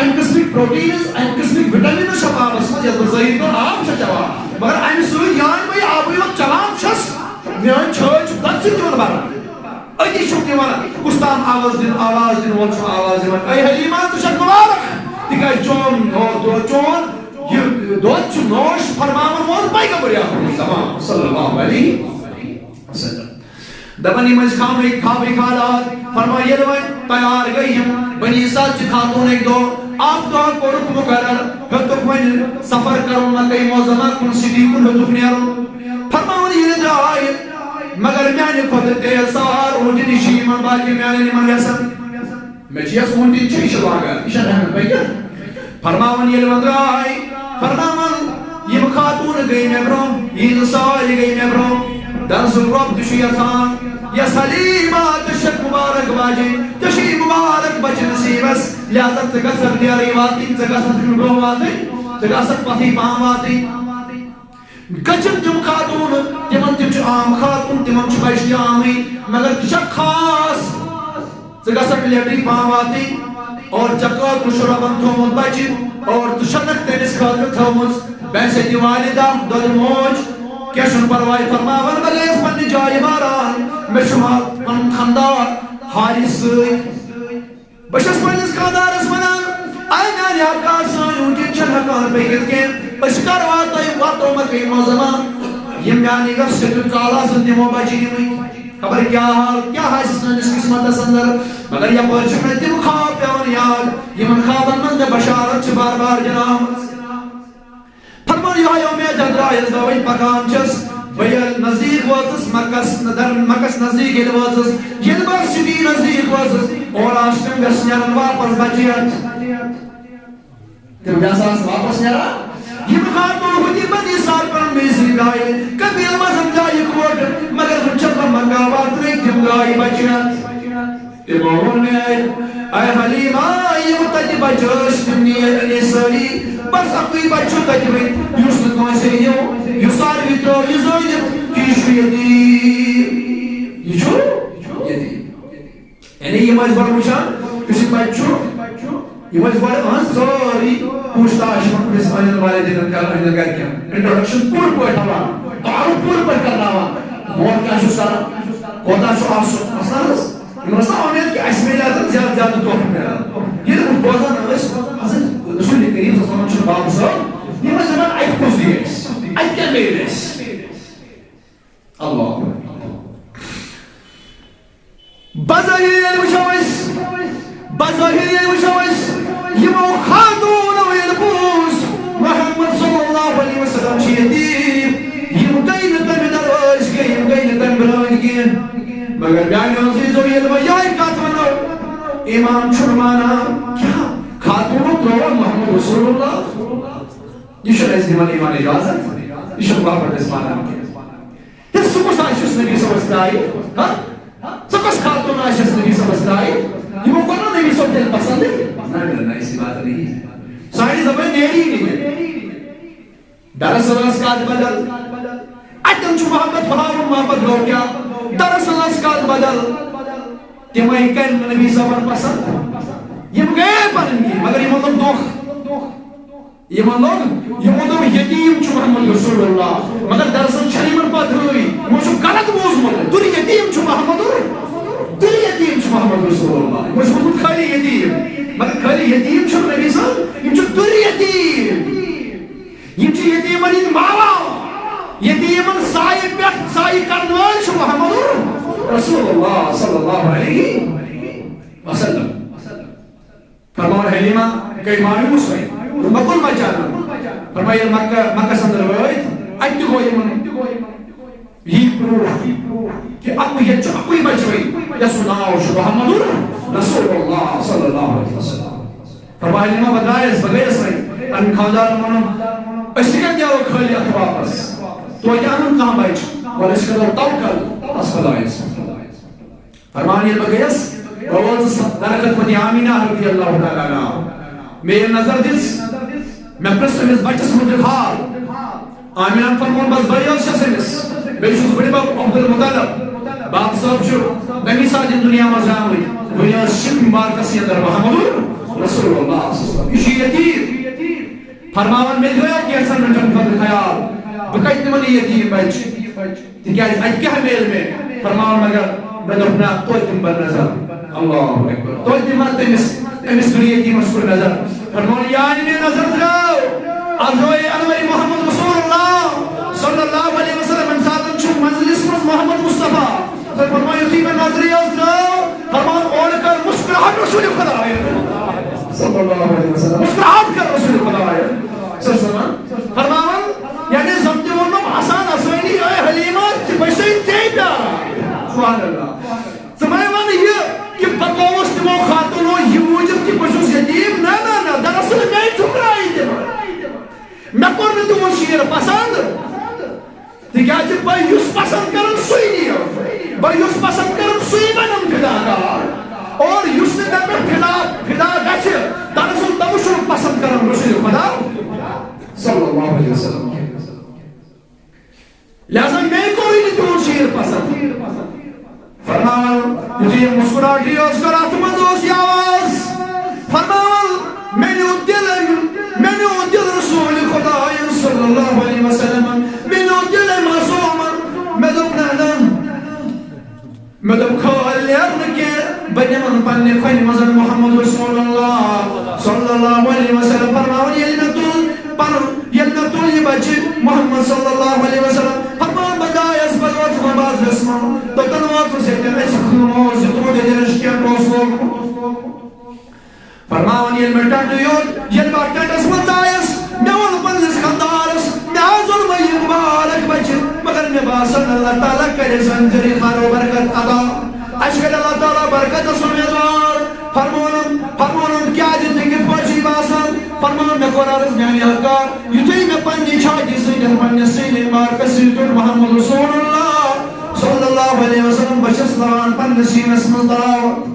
اَمہِ قٕسمٕکۍ پروٹینز، اَمہِ قٕسمٕکۍ وِٹامِنز چھِ آبَس منٛز، یَتھ بہٕ ظٲہِر طور آب چھُس چٮ۪وان۔ مگر اَمہِ سۭتۍ یہِ آنۍ بہٕ یہِ آبٕے یوت چٮ۪وان چھُس، میٛٲنۍ چھٲتۍ چھِ دۄدٕ سۭتۍ یِوان بَرنہٕ۔ أتی چھُکھ دِوان کُس تام آواز دِنہٕ، آواز دِنہٕ وول چھُ آواز دِوان، "اے حلیمہ، ژٕ چھَکھ مُبارک، تِکیٛازِ چون دۄد، چون یہِ دۄد چھُ نوش فرماوَن وول پیغمبر اکرم صلی اللہ علیہ وسلم۔" دَپان، یِم ٲسۍ خامٕکۍ، خوابٕکۍ حالات۔ فرماو، ییٚلہِ وۄنۍ تیار گٔے یِم، بنی سعد چہِ خاتوٗن اَکہِ دۄہ، اَکھ دۄہ کوٚرُکھ مُقرر، ہیوٚتُکھ وۄنۍ سفر کَرُن مکہ معظمہ کُن، سٹی کُن ہیوٚتُکھ نیرُن۔ فرماوان، ییٚلہِ درٛاے، مگر میانہِ کھۄتہٕ تیز سوار اوٗنٹہِ نِش چھِ یِمن باقین میانٮ۪ن یِمن وٮ۪سن۔ مےٚ چھِ یَس اوٗنٹہِ نِش چھِ لاگان، یہِ چھَنہٕ ہٮ۪کان پٔکِتھ۔ فرماوان ییٚلہِ وۄنۍ درٛاے، فرماوان یِم خاتوٗنہٕ گٔے مےٚ برٛونٛہہ، یِہِنٛز سوارِ گٔے مےٚ برٛونٛہہ۔ دَرسُک رۄب تہِ چھُ یَژھان، یَس حلیٖما ژےٚ چھَکھ مُبارک واجہِ، ژےٚ چھُے مُبارک بَچہِ نصیٖبَس، لہذا ژٕ گژھکھ نیرٕے واتٕنۍ، ژٕ گژھکھ برٛونٛہہ واتٕنۍ، ژٕ گژھکھ پَتھٕے پَہَم واتٕنۍ۔ گٔژھِن تِم خاتوٗن، تِمن تہِ چھُ عام خاتوٗن، تِمن چھُ بچہِ تہِ عامٕے، مگر تہِ چھےٚ خاص۔ ژٕ گژھکھ لیٹٕے پہم واتٕنۍ، اور ژےٚ خٲطرٕ چھُ رۄبن تھوٚومُت بچہِ، اور ژٕ چھَکھ تٔمِس خٲطرٕ تھٲومٕژ بحیثیت والدہ، دۄدٕ موج۔ کینٛہہ چھُنہٕ پرواے، فرماوان بہٕ گٔیَس پننہِ جایہِ حٲران، مےٚ چھُ ما-، پنُن خانٛدار حارث سۭتۍ۔ بہٕ چھَس پننِس خانٛدارس وَنان، اے میانہِ آقا، سٲنۍ اوٗنٹِنۍ چھَنہٕ ہٮ۪کان پٔکِتھ کینٛہہ، أسۍ کر واتو، واتو مکہ معظمہ؟ یِم میانہِ گژھِ تیُتھ کال آسن، تِمو بچہِ یِمٕے۔ خبر کیٛاہ حال، کیٛاہ آسہِ سٲنِس قسمتس اندر۔ مگر یپٲرۍ چھِ مےٚ تِم خواب پٮ۪وان یاد، یِمن خوابن منٛز مےٚ بشارت چھِ بار بار دِنہٕ آمٕژ۔ فرمان یِہوٚے اُمید درٛایَس بہٕ وۄنۍ پکان چھَس۔ بہٕ ییٚلہِ نزدیٖک وٲژٕس مکس، در-، مکس نزدیٖک ییٚلہِ وٲژٕس، ییٚلہِ بہٕ سٹی نزدیٖک وٲژٕس، اورٕ آسہٕ تِم گژھِ نیران واپس بچہِ ہٮ۪تھ۔ تِم گژھٕ آسہٕ واپس نیران۔ یِم خاتوٗن ہُتہِ بنی سعد پنُن میٖزی درٛایہِ، قبیٖل منٛز درٛایہِ اِکوٹہٕ، مگر وۄنۍ چھَس بہٕ مکہ واتنٕے، تِم درٛایہِ بچہِ ہٮ۪تھ۔ تِمو ووٚن مےٚ، اے حلیمہ، یِم تَتہِ بچہٕ ٲسۍ، تِم نِیے أنِس سٲری۔ بس اَکُے بچہٕ چھُ تَتہِ وۄنۍ، یُس نہٕ کٲنٛسے نیوٗ، یُس ساروٕے ترٛوو یہِ زٲنِتھ کہِ یہِ چھُ یتیٖم۔ یہِ چھُ یتیٖم۔ یعنی یِم ٲسۍ گۄڈٕ وٕچھان، یُس یہِ بچہٕ چھُ، یِم ٲسۍ گۄڈٕ أہٕنٛز سٲری پوٗچھ تاچھ یِمن أمِس أہٕنٛدٮ۪ن والدینن کران، أہٕنٛدٮ۪ن گرِکٮ۪ن۔ Introduction پوٗرٕ پٲٹھۍ ہاوان، تعارُف پوٗرٕ پٲٹھۍ کرناوان۔ مول کیٛاہ چھُس کران، کوتاہ چھُ آسُن، مثلاً حظ، یِمن ٲس نا اُمید کہِ اَسہِ میلہِ اَتٮ۪ن زیادٕ زیادٕ تحفہٕ میلن۔ ییٚلہِ وۄنۍ بوزان ٲسۍ، حضرت رسول کریم صلی اللہ علیہ وسلم چھُ باب صٲب، یِم ٲسۍ دَپان، اَتہِ کُس دِیہِ اَسہِ؟ اَتہِ کیٛاہ میلہِ اَسہِ؟ اللہ اکبر۔ بظٲہِر ییٚلہِ وٕچھو أسۍ، بظٲہِر ییٚلہِ وٕچھو أسۍ، یِمو خاتوٗنو ییٚلہِ بوٗز محمد صلی اللہ علیہ وسلم چھِ یتیٖم، یِم گٔے نہٕ تَمہِ دروازٕ کینٛہہ، یِم گٔے نہٕ تَمہِ برٛانٛہہ کینٛہہ۔ مگر میٛانیو عزیٖزو، ییٚلہِ وۄنۍ یِہوٚے کَتھ وَنو، ایمان چھُنہٕ مانان۔ کیٛاہ؟ خاتوٗنو ترٛوو محمد رسول اللہ؟ یہِ چھُنہٕ اَسہِ دِوان ایمان اجازت، یہِ چھُنہٕ محبت اَسہِ مانان کینٛہہ۔ ہے، سُہ کُس آسہِ یُس نبی صٲبَس ترٛایہِ؟ ہا؟ سُہ کۄس خاتوٗن آسہِ یۄس نبی صٲبَس ترٛایہِ؟ یِمو کوٚر نہ نبی صٲب تیٚلہِ پسنٛدٕے؟ نہ، نہ، نہ، ایسی بات نہیں ہے۔ سانہِ زبٲنۍ نیری نہٕ یہِ۔ دراصل ٲس کتھ بدل۔ اتٮ۪ن چھُ محبت ہاوُن، محبت گوٚو کیٛاہ؟ دراصل ٲس کتھ بدل۔ تِمے کرِ نہٕ نبی صٲبن پسنٛد۔ یِم گٔیے پنٕنۍ کِنۍ، مگر یِمن لوٚگ دۄکھ۔ یِمن لوٚگ، یِمو دوٚپ، یتیٖم چھُ محمد رسول اللہ، مگر دراصل چھَنہٕ یِمن پتہٕے۔ یِمو چھُ غلط بوٗزمُت، دُرِ یتیٖم چھُ محمد، دُرِ یتیٖم چھُ محمد رسول اللہ۔ یِمو چھُ ووٚنمُت خٲلی یتیٖم، مگر خٲلی یتیٖم چھُنہٕ نبی صٲب، یِم چھِ دُرِ یتیٖم۔ یِم چھِ یتیٖمن ہٕنٛدۍ ماوا، یتیٖمن سایہِ پٮ۪ٹھ سایہِ کرن وٲلۍ چھِ محمد رسول اللہ صلی اللہ علیہ وسلم۔ فرماوان حلیمہ گٔے مایوٗس وۄنۍ، دوٚپُن، "بہٕ کُن وۄنۍ چانہٕ؟" فرماوان، ییٚلہِ مکہ، مکس اندر وٲتۍ، اتہِ تہِ گوٚو یِمن یی پروٗف کہِ اَکُے، ییٚتہِ چھُ اَکُے بچہٕ وۄنۍ، یَسُن ناو چھُ محمد رسول اللہ صلی اللہ علیہ وسلم۔ فرماوان، حلیمہ، بہٕ درٛایس، بہٕ گٔیس وۄنۍ۔ پنٕنۍ خانٛدارن ووٚنُن، "أسۍ تہِ کَتہِ نیرو خٲلی اَتھٕ واپس؟ توتہِ اَنُن کانٛہہ بچہٕ، وَلہٕ أسۍ کَرو توکل اَتھ خۄدایس پٮ۪ٹھ۔" فرمان ییٚلہِ بہٕ گٔیَس، بہٕ ووتُس درخت پتہٕ آمینہ رضی اللہ تعالیٰ عنہا۔ مےٚ ییٚلہِ نظر دِژ، مےٚ پرٛژھ أمِس بچس مُتعلق حال۔ آمینہ فرمون، بس بہٕ یوت چھَس أمِس۔ بیٚیہِ چھُس بٕڈِ بب عبدالمطلب۔ باب صٲب چھُ نبی ساتھ ییٚمہِ دُنیا منٛز آمٕتۍ۔ وٕنہِ ٲس شِپ مُبارکس اندر محمد رسول اللہ صلی اللہ علیہ وسلم۔ یہِ چھُ یتیٖم۔ فرماوان، مےٚ تہِ گوٚو کینٛژن مِنٹن خٲطرٕ خیال، بہٕ کتہِ نِمن یہِ یتیٖم بچہِ؟ تِکیٛازِ اتہِ کیٛاہ میلہِ مےٚ؟ فرماوان، مگر مےٚ دوٚپ، نہ، توتہِ دِمہٕ بہٕ نظر۔ اللہ اکبر۔ توتہِ دِمہٕ ہا تٔمِس، أمِس کُن یتیٖمس کُن نظر۔ فرماوان، یعنی مےٚ نظر ترٛٲو، از گوٚو انور محمد رسول اللہ صلی اللہ علیہ وسلم۔ ییٚمہِ ساتہٕ چھُ مجلس منٛز محمد مصطفیٰ۔ تہٕ فرماو، یُتھُے مےٚ نظرِ ٲس ترٛٲو، فرماوان، اورٕ کٔر مسکراہٹ رسول خدایَن۔ صلی اللہ علیہ وسلم۔ مسکراہٹ کٔر رسول خدایَن۔ صلی اللہ علیہ وسلم۔ فرماوان، یعنی زَن تہِ ووٚنُم آسان آسٲنی، اے حلیمہ، ژٕ بچے ژے پیاران۔ سبحان اللہ۔ ژٕ مَے وَن یہِ کہِ بہٕ گوٚوُس تِمو خاتوٗنو یہِ وُچھِتھ کہِ بہٕ چھُس یتیٖم۔ نہ، نہ، نہ، دراصل مےٚ ٹھُکرایہِ تِم۔ مےٚ کوٚر نہٕ تِہُنٛد شیٖر پسنٛد۔ تِکیٛازِ بہٕ یُس پسنٛد کرن سُے نِیَم، بہٕ یُس پسنٛد کرن سُے بنم فدا کار، اور یُس نہٕ مےٚ پٮ۪ٹھ فدا، فدا گژھِ، دراصل تٔمِس چھُنہٕ پسنٛد کران رسول خدا صلی اللہ علیہ وسلم۔ لہذا مےٚ کوٚرُے نہٕ تِہُنٛد شیٖر پسنٛد۔ فرماوان، یُتھُے یہِ مسکراہٹٕے ٲس کران، اَتھ منٛز اوس یہِ آواز۔ فرماوان، مےٚ نیوٗ دِل أمۍ، مےٚ نیوٗ دِل رسول خدایَن صلی اللہ علیہ وسلمن، مےٚ نیوٗ دِل أمۍ معصوٗمن۔ مےٚ دوٚپ، نہ، نہ۔ مےٚ دوٚپ، کھٲلۍ نیرنہٕ کینٛہہ، بہٕ نِمن پننہِ کھۄنہِ منٛز محمد رسول اللہ صلی اللہ علیہ وسلم۔ فرماوان، ییٚلہِ مےٚ تُل پنُن، ییٚلہِ مےٚ تُل یہِ بچہِ محمد صلی اللہ علیہ وسلم، فرماوان، بہٕ درٛایس، بہٕ ووتُس بازرس منٛز، توٚتن ووتُس ییٚتٮ۪ن اَسہِ خۭمہٕ اوس، یُتھ روٗد ییٚتٮ۪ن اَسہِ ٹٮ۪نٹ اوس لوگمُت۔ فرماوان، ییٚلہِ مےٚ ٹٮ۪نٹ یوت، ییٚلہِ بہٕ ٹٮ۪نٹس منٛز درٛایس، مےٚ ووٚن پننِس خانٛدارس، مےٚ حظ اوٚن وۄنۍ یہِ مُبارک بچہِ، مگر مےٚ باسان، اللہ تعالیٰ کرِ سانہِ ذٔریعہٕ خٲر و برکت عطا۔ اَسہِ کرِ اللہ تعالیٰ برکتس اُمیدوار۔ فرمونم، فرمونم، کیٛازِ، ژےٚ کِتھ پٲٹھۍ چھُے باسان؟ فرماو، مےٚ کوٚر عرض، میانہِ حقا، یُتھُے مےٚ پننہِ چھاتہِ سۭتۍ، پننہِ سیٖنے مبارکس سۭتۍ تُل محمد رسول اللہ صلی اللہ علیہ وسلم، بہٕ چھَس لگان پننِس سیٖنس منٛز تلاوت۔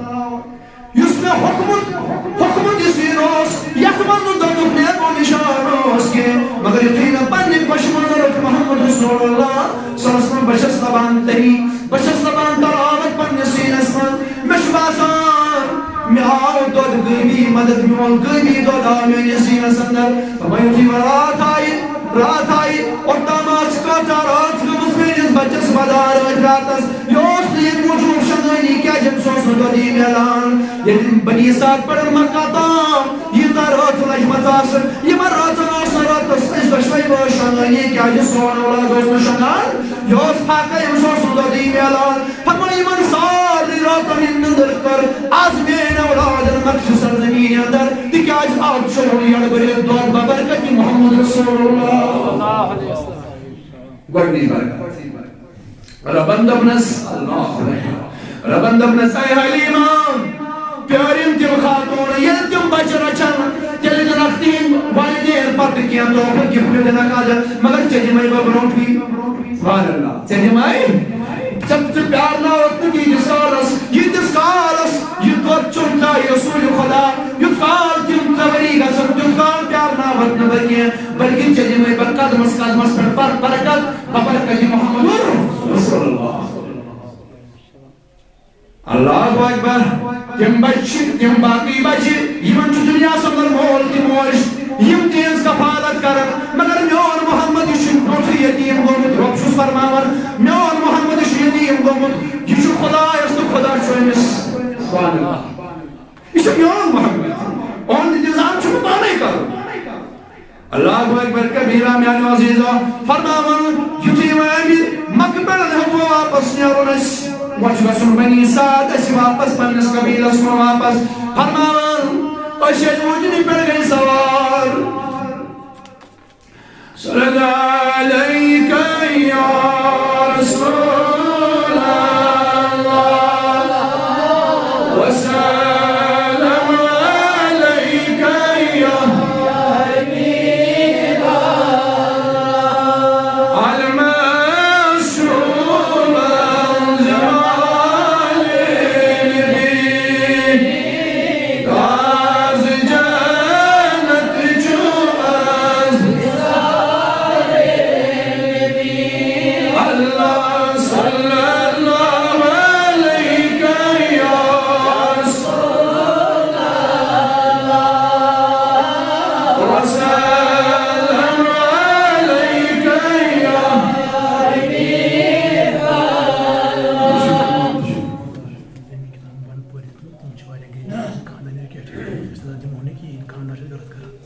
یُس مےٚ ہوٚکھمُت، ہوٚکھمُت یہِ سیٖن اوس، یَتھ منٛز نہٕ دۄدُک نیبو نِشان اوس کینٛہہ، مگر یُتھُے مےٚ پننہِ کۄشہِ منٛز روٚٹ محمد رسول اللہ صلی اللہ علیہ وسلم، بہٕ چھَس لبان تٔری، بہٕ چھَس لبان تلاوت پننِس سیٖنس منٛز۔ مےٚ چھُ باسان، مےٚ آو دۄد غٲبی مدد، میون غٲبی دۄد آو میٲنِس سیٖنس اندر۔ تہٕ وۄنۍ یُتھُے وۄنۍ راتھ آیہِ، راتھ آیہِ، اوٚتام آسہٕ کۭژاہ رٲژ گٔمٕژ میٲنِس بچس ودار أتھۍ راتس۔ یہِ اوس نہٕ ییٚمہِ موٗجوٗب شۄنٛگٲنی، کیٛازِ أمِس اوس نہٕ دۄدٕے میلان۔ ییٚلہِ بنی سعد پٮ۪ٹھ مکہ تام ییٖژاہ رٲژ لجمژٕ آسہٕ، یِمن رٲژن اوس نہٕ راتس أسۍ دۄشوے بٲژ شۄنٛگٲنی، کیٛازِ سون اولاد اوس نہٕ شۄنٛگان۔ یہِ اوس فاقے، أمِس اوس نہٕ دۄدٕے میلان۔ فرمٲے، یِمن سارنٕے رٲژن ہٕنٛز نِندٕر کٔر از میٲنۍ اولادن مکہ چہِ سرزمینہِ اندر، تِکیٛازِ از چھُ یَڈ بٔرِتھ دۄد ببرکتِ محمد رسول اللہ۔ گۄڈٕنِچ برکت۔ ربن دوٚپنس، اللہ اکبر۔ ربن دوٚپنس، اے حلیمہ، پیٲرِم تِم خاتوٗن، ییٚلہِ تِم بچہِ رچھن، تیٚلہِ دِنکھ تِہنٛدۍ والدین پتہٕ کینٛہہ تحفہٕ، گفٹ دِنکھ از، مگر ژےٚ دِمے بہٕ برونٹھٕے۔ سبحان اللہ۔ ژےٚ دِمے، ژےٚ، ژٕ پیارناوتھ نہٕ تیٖتِس کالس، ییٖتِس کالس یہِ دۄد چوٚن ترٛایہِ رسول خدا، یُتھ کال تِم ترٛےٚ ؤری گژھن، تیُتھ کال پیارناوتھ نہٕ بہٕ کینٛہہ، بلکہِ ژےٚ دِمے بہٕ قدمس قدمس پٮ۪ٹھ بر-، برکت، ببرکتِ محمد رسول اللہ۔ اللہ اکبر۔ تِم بچہِ چھِ، تِم باقٕے بچہِ، یِمن چھُ دُنیاہس اندر مول تہِ موج، یِم تِہنٛز کفالت کرن، مگر میون محمد، یہِ چھُ برونٛٹھٕے یتیٖم گوٚمُت۔ رۄب چھُس فرماوان، میون محمد، یہِ چھُ یتیٖم گوٚمُت، یہِ چھُ خدایس تہٕ خدا چھُ أمِس۔ سبحان اللہ۔ یہِ چھُ میون محمد، اُہُنٛد انتظام چھُ مےٚ پانے کرُن۔ اللہ اکبر کبیرہ، میانیو عزیزو، فرماوان، یُتھُے وۄنۍ امہِ مکہ پٮ۪ٹھ ہیوٚت وۄنۍ واپس نیرُن اَسہِ، وۄنۍ چھُ گژھُن بنی سعد اَسہِ واپس پننِس قبیلس کُن واپس۔ فرماوان، أسۍ ییٚلہِ وُٹنہِ پٮ۪ٹھ گٔے سوار۔ صلی اللہ علیک یا رسول اللہ، وسلم علیک یا المعصوم زمان نبی۔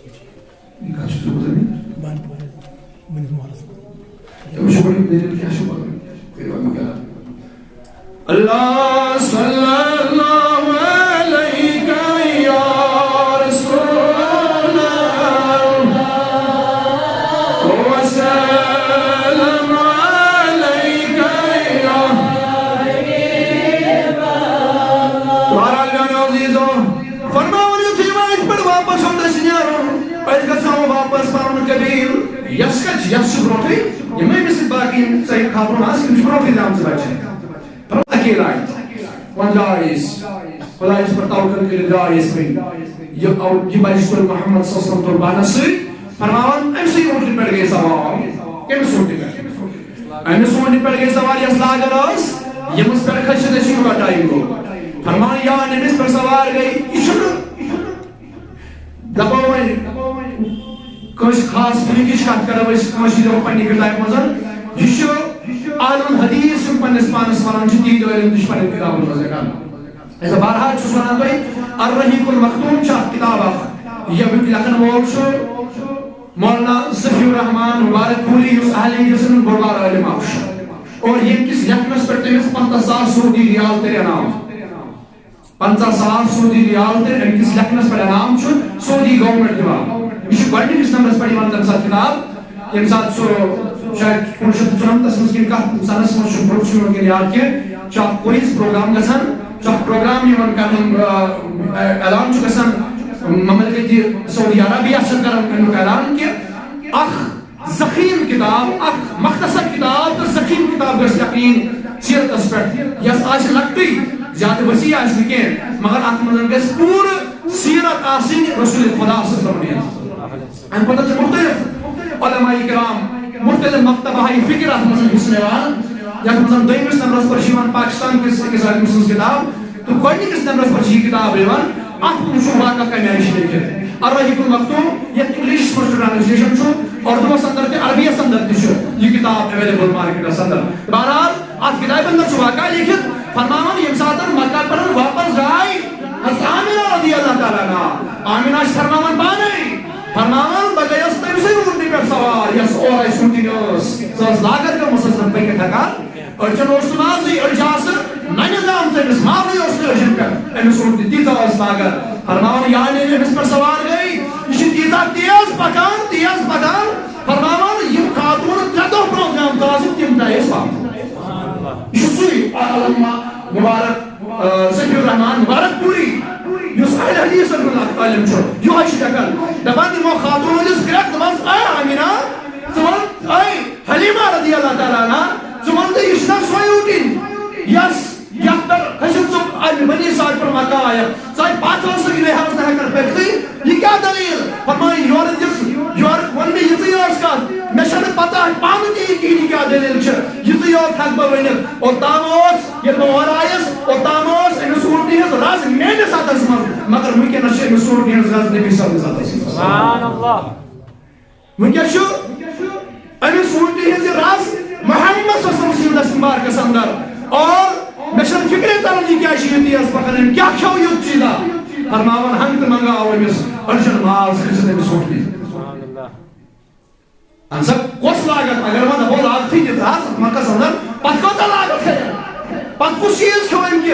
یہِ کَتھ چھُ ضروٗرت؟ بنڈپورِ، بٔنِس محلس منٛز۔ تٔمِس چھُ گۄڈٕ دٔلیٖل کیٛاہ چھُ وَنُن؟ کٔرِو وۄنۍ مُکرر۔ اللہ صلی اللہ علیک یا رسول اللہ، وسلم علیک یا حبیب اللہ۔ بہرحال میانیو عزیزو، فرماوان یُتھُے وۄنۍ اَتہِ پٮ۪ٹھ واپس ہیوٚت اَسہِ نیرُن، أسۍ گژھو واپس پنُن قبیٖل۔ یَس کَتہِ چھِ؟ یَس چھِ برونٛٹھٕے، یِمے مےٚ سۭتۍ باقٕے یِم ژَیہِ خاتوٗن آسہٕ، تِم چھِ برونٛٹھٕے درٛامژٕ بَچہِ۔ فرماوان اکیلا آیہِ۔ وۄنۍ درٛاے أسۍ۔ خۄدایَس پٮ۪ٹھ توکل کٔرِتھ درٛاے أسۍ وۄنۍ۔ یہِ او-، یہِ بَچہِ تُل محمد صلی اللہ علیہ وسلم تُل پانَس سۭتۍ۔ فرماوان أمۍ سٕے اوٗنٹہِ پٮ۪ٹھ گٔے سوار۔ کٔمِس اوٗنٹہِ پٮ۪ٹھ؟ أمِس اوٗنٹہِ پٮ۪ٹھ گٔے سوار یَس لاگر ٲس، ییٚمِس پٮ۪ٹھ کھٔسِتھ أسۍ یوٗتاہ ٹایم گوٚو۔ فرماوان یا أمِس پٮ۪ٹھ سوار گٔے، یہِ چھُنہٕ دَپو وۄنۍ کٲنٛسہِ خاص فرقٕچ کَتھ کَرو أسۍ، کٲنٛسہِ دِمو پننہِ کِتابہِ منٛز۔ یہِ چھُ اہل الحدیث یِم پننِس پانَس وَنان چھِ، تِہِنٛدۍ عٲلِم تہِ چھِ پننٮ۪ن کِتابَن منٛز لیکھان۔ أسۍ بہرحال چھُس وَنان تۄہہِ، الرحیق المختوم چھِ اَکھ کِتاب اَکھ، ییٚمیُک لیکھَن وول چھُ مولانا ظفی الرحمان مبارک پوری، یُس اہل حدیثَن ہُنٛد بوٚڑ بار عٲلِم اَکھ چھُ۔ اور ییٚمہِ کِس لیکھنَس پٮ۪ٹھ تٔمِس پنٛژاہ ساس سعودی ریال تہِ انعام۔ پنٛژاہ ساس سعودی ریال تہِ أمۍ کِس لیکھنَس پٮ۪ٹھ انعام چھُ سعودی گورنمنٹ دِوان۔ یہِ چھُ گۄڈٕنِکِس نمبرَس پٮ۪ٹھ یِوان تَمہِ ساتہٕ کِتاب، ییٚمہِ ساتہٕ سُہ شاید کُنوُہ شیٚتھ تہٕ ژُنَمتَس منٛز کِنہٕ کَتھ سَنَس منٛز چھُ، برونٛہہ چھُ مےٚ وٕنکٮ۪ن یاد کینٛہہ، چھُ اَکھ کویِز پروگرام گژھان، چھُ اَکھ پروگرام یِوان کرنہٕ، آ، اعلان چھُ گژھان، مملکت سعودی عربیہ چھِ کران اَمیُک اعلان کہِ اَکھ ضخیم کتاب، اکھ مختصر کتاب تہٕ ضخیم کتاب گژھِ لیکھٕنۍ سیرتس پٮ۪ٹھ، یۄس آسہِ لۄکٹٕے، زیادٕ وسیع آسہِ نہٕ کینٛہہ، مگر اتھ منٛز گژھِ پوٗرٕ سیرت آسٕنۍ رسول خدا صلی اللہ علیہ وسلم۔ امہِ پتہٕ چھِ مختلف علماء کرام، مختلف مکتبہ فکر اتھ منٛز حصہٕ نِوان، یتھ منٛز دوٚیمِس نمبرس پٮ۪ٹھ چھِ یِوان پاکستان کِس أکِس عالمہٕ سٕنٛز کتاب، تہٕ گۄڈٕنِکِس نمبرس پٮ۪ٹھ چھِ یہِ کِتاب یِوان۔ اتھ منٛز چھُ واقعہ کمہِ آیہِ چھُ لیکھِتھ۔ الرحیق المختوم، یتھ انگلشس منٛز ٹرانسلیشن چھُ، اردوس اندر تہِ، عربیس اندر تہِ چھُ یہِ کِتاب اویلیبل مارکیٹس اندر۔ بہرحال، اتھ کِتابہِ اندر چھُ واقعہ لیکھِتھ، فرماوان ییٚمہِ ساتہٕ مکہ پٮ۪ٹھ واپس درٛاے حضرت آمنہ رضی اللہ تعالیٰ عنہا، آمنہ چھِ فرماوان پانے، فرماوان بہٕ گٔیَس تٔمۍ سٕے اوٗنٹہِ پٮ۪ٹھ سوار، یۄس اورٕ اَسہِ اوٗنٹِنۍ ٲس، سۄ ٲس لاگر گٔمٕژ، سۄ ٲس نہٕ پٔکِتھ ہٮ۪کان۔ أڑجن اوس نہٕ مازٕے، أڑجہِ آسہٕ ننہِ درامژٕ، أمِس مازٕے اوس نہٕ أڑجن پٮ۪ٹھ، أمِس اوٚن تہِ تیٖژاہ ٲس لاگان۔ فرماوان، یعنی أمِس پٮ۪ٹھ سوار گٔے، یہِ چھِ تیٖژاہ تیز پکان، تیز پکان۔ فرماوان، یِم خاتوٗن ترٛےٚ دۄہ برونٛہہ درامژٕ آسہٕ، تِم ترٛایہِ أسۍ پتھ۔ یہِ چھُ سُے علامہ مبارک، آ، صفی الرحمان مبارک پوری، یُس اہل حدیثن ہُنٛد اکھ عٲلِم چھُ، یِہوٚے چھُ دَپان، دَپان یِمو خاتوٗنو دِژ کرٛٮ۪کھ، دوٚپمَس، اے آمینہ، ژٕ وَن، اے حلیمہ رضی اللہ تعالیٰ عنہا، ژٕ وَن تہٕ، یہِ چھِنہ سۄے اوٗنٹِنۍ، یَس، یَتھ پٮ۪ٹھ کھٔسِتھ ژٕ اَمہِ بنی سعد پٮ۪ٹھ مکہ آیَکھ؟ ژٕ آے پَتھ ٲسٕکھ، یہِ نَے ہاوَس نہٕ ہٮ۪کان پٔکِتھٕے۔ یہِ کیٛاہ دٔلیٖل؟ فرمایہِ، یورٕ دِژ، یورٕ ووٚن مےٚ یِژٕے یٲژ کَتھ۔ مےٚ چھَنہٕ پَتہ پانہٕ تہِ یہِ کِہیٖنۍ، یہِ کیٛاہ دٔلیٖل چھِ۔ یِژٕے یوت ہٮ۪کہٕ بہٕ ؤنِتھ۔ اوٚتام اوس، ییٚلہِ بہٕ اورٕ آیَس، اوٚتام ٲس أمِس اوٗنٹنہِ ہٕنٛز رَز میٛٲنِس اَتھَس منٛز، مگر وٕنکٮ۪نَس چھِ أمِس اوٗنٹنہِ ہٕنٛز رَز نبی صٲبنِس اَتھَس منٛز۔ سبحان اللہ۔ وٕنکیٚس چھُ أمِس اوٗنٹہِ ہٕنٛز یہِ رَز محمد صلی اللہ علیہ وسلم سٕنٛدِس مبارکس اندر۔ اور مےٚ چھَنہٕ فِکرے تران، یہِ کیٛازِ چھُ یہِ تیز پکان، أمۍ کیٛاہ کھیوٚو یُتھ چیٖزا؟ فرماوان، ہنٛگ تہٕ منٛگہٕ آو أمِس أڑجن ماز کھٔسِتھ أمِس اوٗنٹہِ۔ اَہَن سا، کۄس لاگت؟ اگر وۄنۍ دَپو لاگتھٕے دِژ آز مکس اندر، پتہٕ کۭژاہ لاگت کھیٚیَن؟ پتہٕ کُس چیٖز کھیوٚو أمۍ کہِ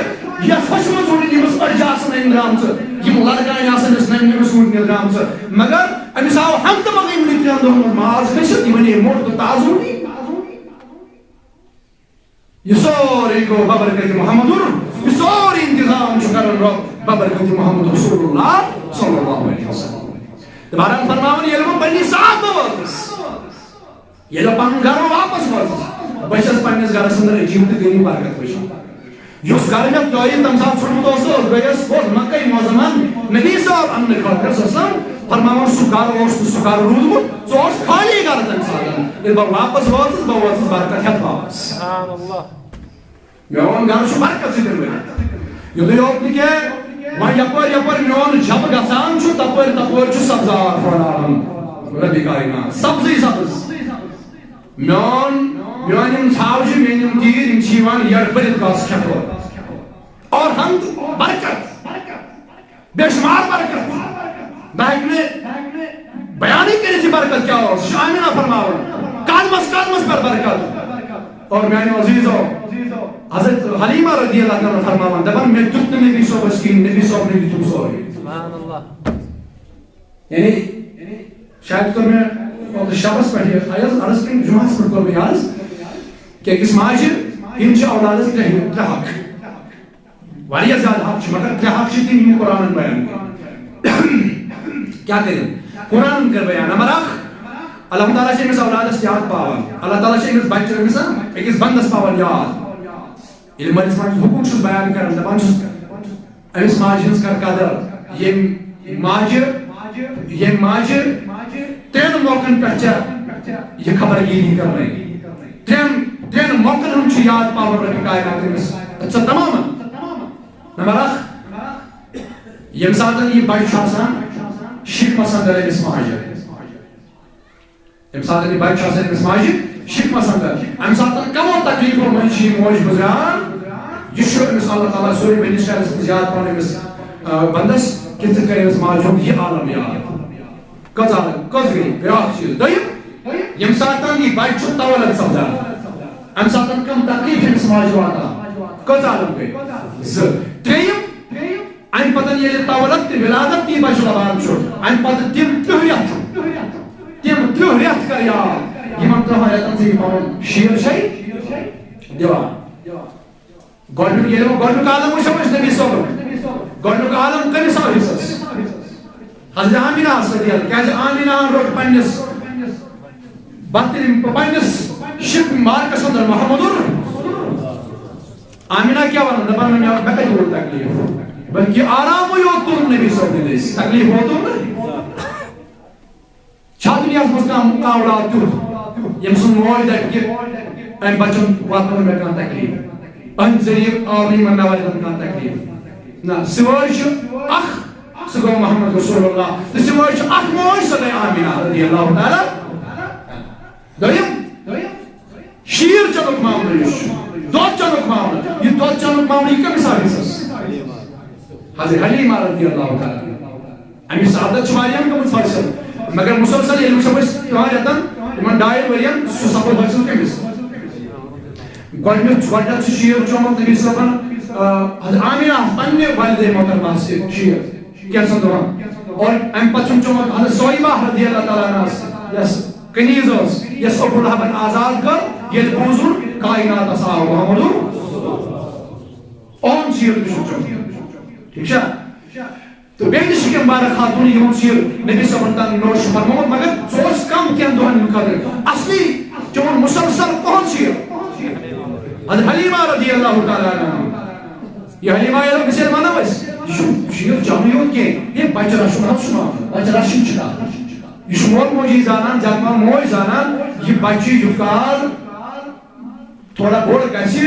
یَتھ ہوٚچھمٕژ اوٗنٹہِ أمِس أڑجہِ آسان أمۍ درٛامژٕ، یِم لڑکہٕ آسان أمِس ننہِ أمِس اوٗنٹہِ درٛامژٕ، مگر أمِس آو ہنٛگتہٕ منٛگٕے یِمنٕے ترٛٮ۪ن دۄہَن منٛز ماز کھٔسِتھ، یِمَن یہِ موٚٹ تہٕ تازٕ اوٗنٹی۔ یہِ سورُے گوٚو ببرکت محمدُر، یہِ سورُے انتظام چھُ کران رۄب ببرکت محمد رسول اللہ صلی اللہ علیہ وسلم۔ تہٕ بہرحال فرماوان، ییٚلہِ بہٕ بنی سعد بہٕ وٲژٕس، ییٚلہِ بہٕ پنُن گرٕ واپس وٲژٕس، بہٕ چھَس پننِس گرس اندر عجیٖب تہٕ غریٖب برکت وٕچھان۔ یُس گرٕ مےٚ ترٲوِتھ تَمہِ ساتہٕ ژھُنمُت اوس، سُہ گٔیَس بوٚڑ مکے معظمن نبی صٲب اَننہٕ خٲطرٕ صلی اللہ علیہ وسلم، فرماوان، سُہ گرٕ اوس نہٕ سُہ گرٕ روٗدمُت، سُہ اوس خٲلی گرٕ تَمہِ ساتہٕ۔ ییٚلہِ بہٕ واپس وٲژٕس، بہٕ وٲژٕس برکت ہٮ۪تھ واپس۔ سبحان اللہ۔ میون گرٕ چھُ برکت سۭتۍ بٔرِتھ۔ یُتُے یوت نہٕ کینٛہہ، وۄنۍ یپٲرۍ یپٲرۍ میون جبہٕ گژھان چھُ، تپٲرۍ تپٲرۍ چھُ سبزار پھٔہلاوان ربِ کائنات، سبزٕے سبز۔ میون، میٲنۍ یِم ژھاوجہِ، میٲنۍ یِم تیٖر، یِم چھِ یِوان یٔڑ بٔرِتھ گاسہٕ کھٮ۪تھ اورٕ۔ اور ہنٛد برکت، بے شمار برکت۔ بہٕ ہیٚکہٕ نہٕ سُہ چھُ آمیٖن فرماوان۔ قدمس قدمس پٮ۪ٹھ برکت۔ اور میانیو عزیزو، حضرت حلیمہ رضی اللہ تعالیٰ عنہا فرماوان، دپان، مےٚ دیُت نہٕ نبی صٲبس کِہیٖنۍ، نبی صٲبنٕے دیُتُم سورُے۔ سبحان اللہ۔ یعنی شاید کوٚر مےٚ اوترٕ شبس پٮ۪ٹھ یہِ عرض، عرض کِنہٕ جمعہس پٮ۪ٹھ کوٚر مےٚ یہِ عرض، کہِ أکِس ماجہِ ہِنٛدۍ چھِ اولادس ترٛےٚ، ترٛےٚ حق۔ واریاہ زیادٕ حق چھِ، مگر ترٛےٚ حق چھِ تِم، یِم قرآنن بیان کٔرۍ۔ کیٛاہ کٔرِن؟ قرآنن کٔر بیان۔ نمبر اکھ، اللہ تعالیٰ چھِ أمِس اولادس یاد پاوان، اللہ تعالیٰ چھِ أمِس بچہِ، أمِس، أکِس بندس پاوان یاد۔ ییٚلہِ مٲلِس ماجہِ ہُنٛد حقوٗق چھُس بیان کران، دپان چھُس، أمِس ماجہِ ہٕنٛز کر قدر، ییٚمۍ ماجہِ، ییٚمۍ ماجہِ ترٛٮ۪ن موقعن پٮ۪ٹھ ژےٚ یہِ خبرگیٖری کٔرمٕے۔ ترٛٮ۪ن، ترٛٮ۪ن موقعن ہُنٛد چھُ یاد پاوان رۄبِ کائنات أمِس۔ ژٕ تمامن۔ نمبر اکھ، ییٚمہِ ساتہٕ یہِ بچہِ چھُ آسان شِکمس اندر أمِس ماجہِ، ییٚمہِ ساتہٕ یہِ بچہِ چھُ آسان أمِس ماجہِ شِکمس اندر، اَمہِ ساتہٕ کمو تکلیفو منٛز چھِ یہِ موج گُزران۔ یہِ چھُ أمِس اللہ تعالیٰ سورہ بنی اسرائیلس منٛز یاد پاوان أمِس، آ، بندس، کہِ ژٕ کر أمِس ماجہِ ہُنٛد یہِ عالم یاد۔ کٔژ عالم؟ کٔژ گٔے؟ بیٛاکھ چیٖز۔ دوٚیِم، ییٚمہِ ساتہٕ یہِ بچہِ چھُ تولد سپدان، اَمہِ ساتہٕ کم تکلیف چھِ أمِس ماجہِ واتان؟ کٔژ عالم گٔے؟ زٕ۔ ترٛیٚیِم، اَمہِ پتہٕ ییٚلہِ تولد تہٕ ولادت تہِ بچہِ لبان چھُ، اَمہِ پتہٕ تِم ترٕٛہ رٮ۪تھ، تِم ترٕٛہ رٮ۪تھ کر یاد، یِمن ترٕٛہن رٮ۪تن ژٕ یہِ پنُن شیر چھے دِوان۔ گۄڈٕنیُک، ییٚلہِ وۄنۍ گۄڈٕنیُک عالم وٕچھو أسۍ نبی صٲبُن، گۄڈٕنیُک عالم کٔمِس آو حصس؟ حضرت آمینہ صدیق۔ کیٛازِ آمینہ روٚٹ پننِس بطنہِ، پننِس شِک مارکس اندر محمد ال۔ آمینہ کیٛاہ ونان؟ دپان، مےٚ، مےٚ کتہِ ووت تکلیف؟ بلکہِ آرامٕے یوت تُلُن نبی صٲبنہِ دٔسۍ، تکلیف ووتُم نہٕ۔ چھا دُنیاہس منٛز کانٛہہ، کانٛہہ اولاد تیُتھ، ییٚمۍ سُنٛد موج دپہِ کہِ أمۍ بچن واتنوو نہٕ مےٚ کانٛہہ تکلیف، أہنٛدِ ذٔریعہٕ آو نہٕ یِمن نوالٮ۪ن کانٛہہ تکلیف؟ نہ، سوائے چھُ اکھ، سُہ گوٚو محمد رسول اللہ، تہٕ سوائے چھُ اکھ موج، سۄ گٔے آمینہ رضی اللہ تعالیٰ۔ دوٚیِم، شیر چنُک معاملہٕ یُس چھُ، دۄد چنُک معاملہٕ، یہِ دۄد چنُک معاملہٕ، یہِ کٔمِس آو حصس؟ حضرت حلیمہ رضی اللہ تعالیٰ عنہا۔ اَمِچ سعادت چھِ واریاہَن گٔمٕژ حٲصِل، مگر مسلسل ییٚلہِ وٕچھو أسۍ ترٛہَن رٮ۪تَن، یِمَن ڈاین ؤرِین، سُہ سپُد حٲصِل کٔمِس؟ گۄڈٕنیُک، گۄڈٕنیُتھ چھُ شیر چومُت نبی صٲبَن، آ، حضرت آمینہ پننہِ والدہ محترمہ سۭتۍ شیر کینٛژَن دۄہَن۔ اور اَمہِ پَتہٕ چھُم چومُت حضرت صہیبہ رضی اللہ تعالیٰ عنہَس، یۄس کنیز ٲس، یۄس ابو لہبن آزاد کٔر، ییٚلہِ بوٗزُن کائناتَس آو محمد۔ اہم شیر تہِ چھُم چومُت۔ ٹھیٖک چھا؟ تہٕ بیٚیہِ تہِ چھِ کینٛہہ مبارک خاتوٗن یِہُنٛد شیر نبی صٲبن تام نوش فرمومُت، مگر سُہ اوس کم کینٛہہ دۄہن ہٕنٛدِ خٲطرٕ۔ اصلی چون مسلسل کون شیر؟ حضرت حلیمہ رضی اللہ تعالیٰ عنہا۔ یہِ حلیمہ ییٚلہِ گٔژھِتھ ونو أسۍ، یہِ چھُ شیر چانُے یوت کینٛہہ، یہِ بچہِ رچھُن حظ چھُ معاملہٕ، بچہِ رچھِنۍ چھِ کتھ۔ یہِ چھُ مول موجی زانان، زیادٕ پہم موج زانان، یہِ بچہِ یُتھ کال تھوڑا بوٚڑ گژھِ،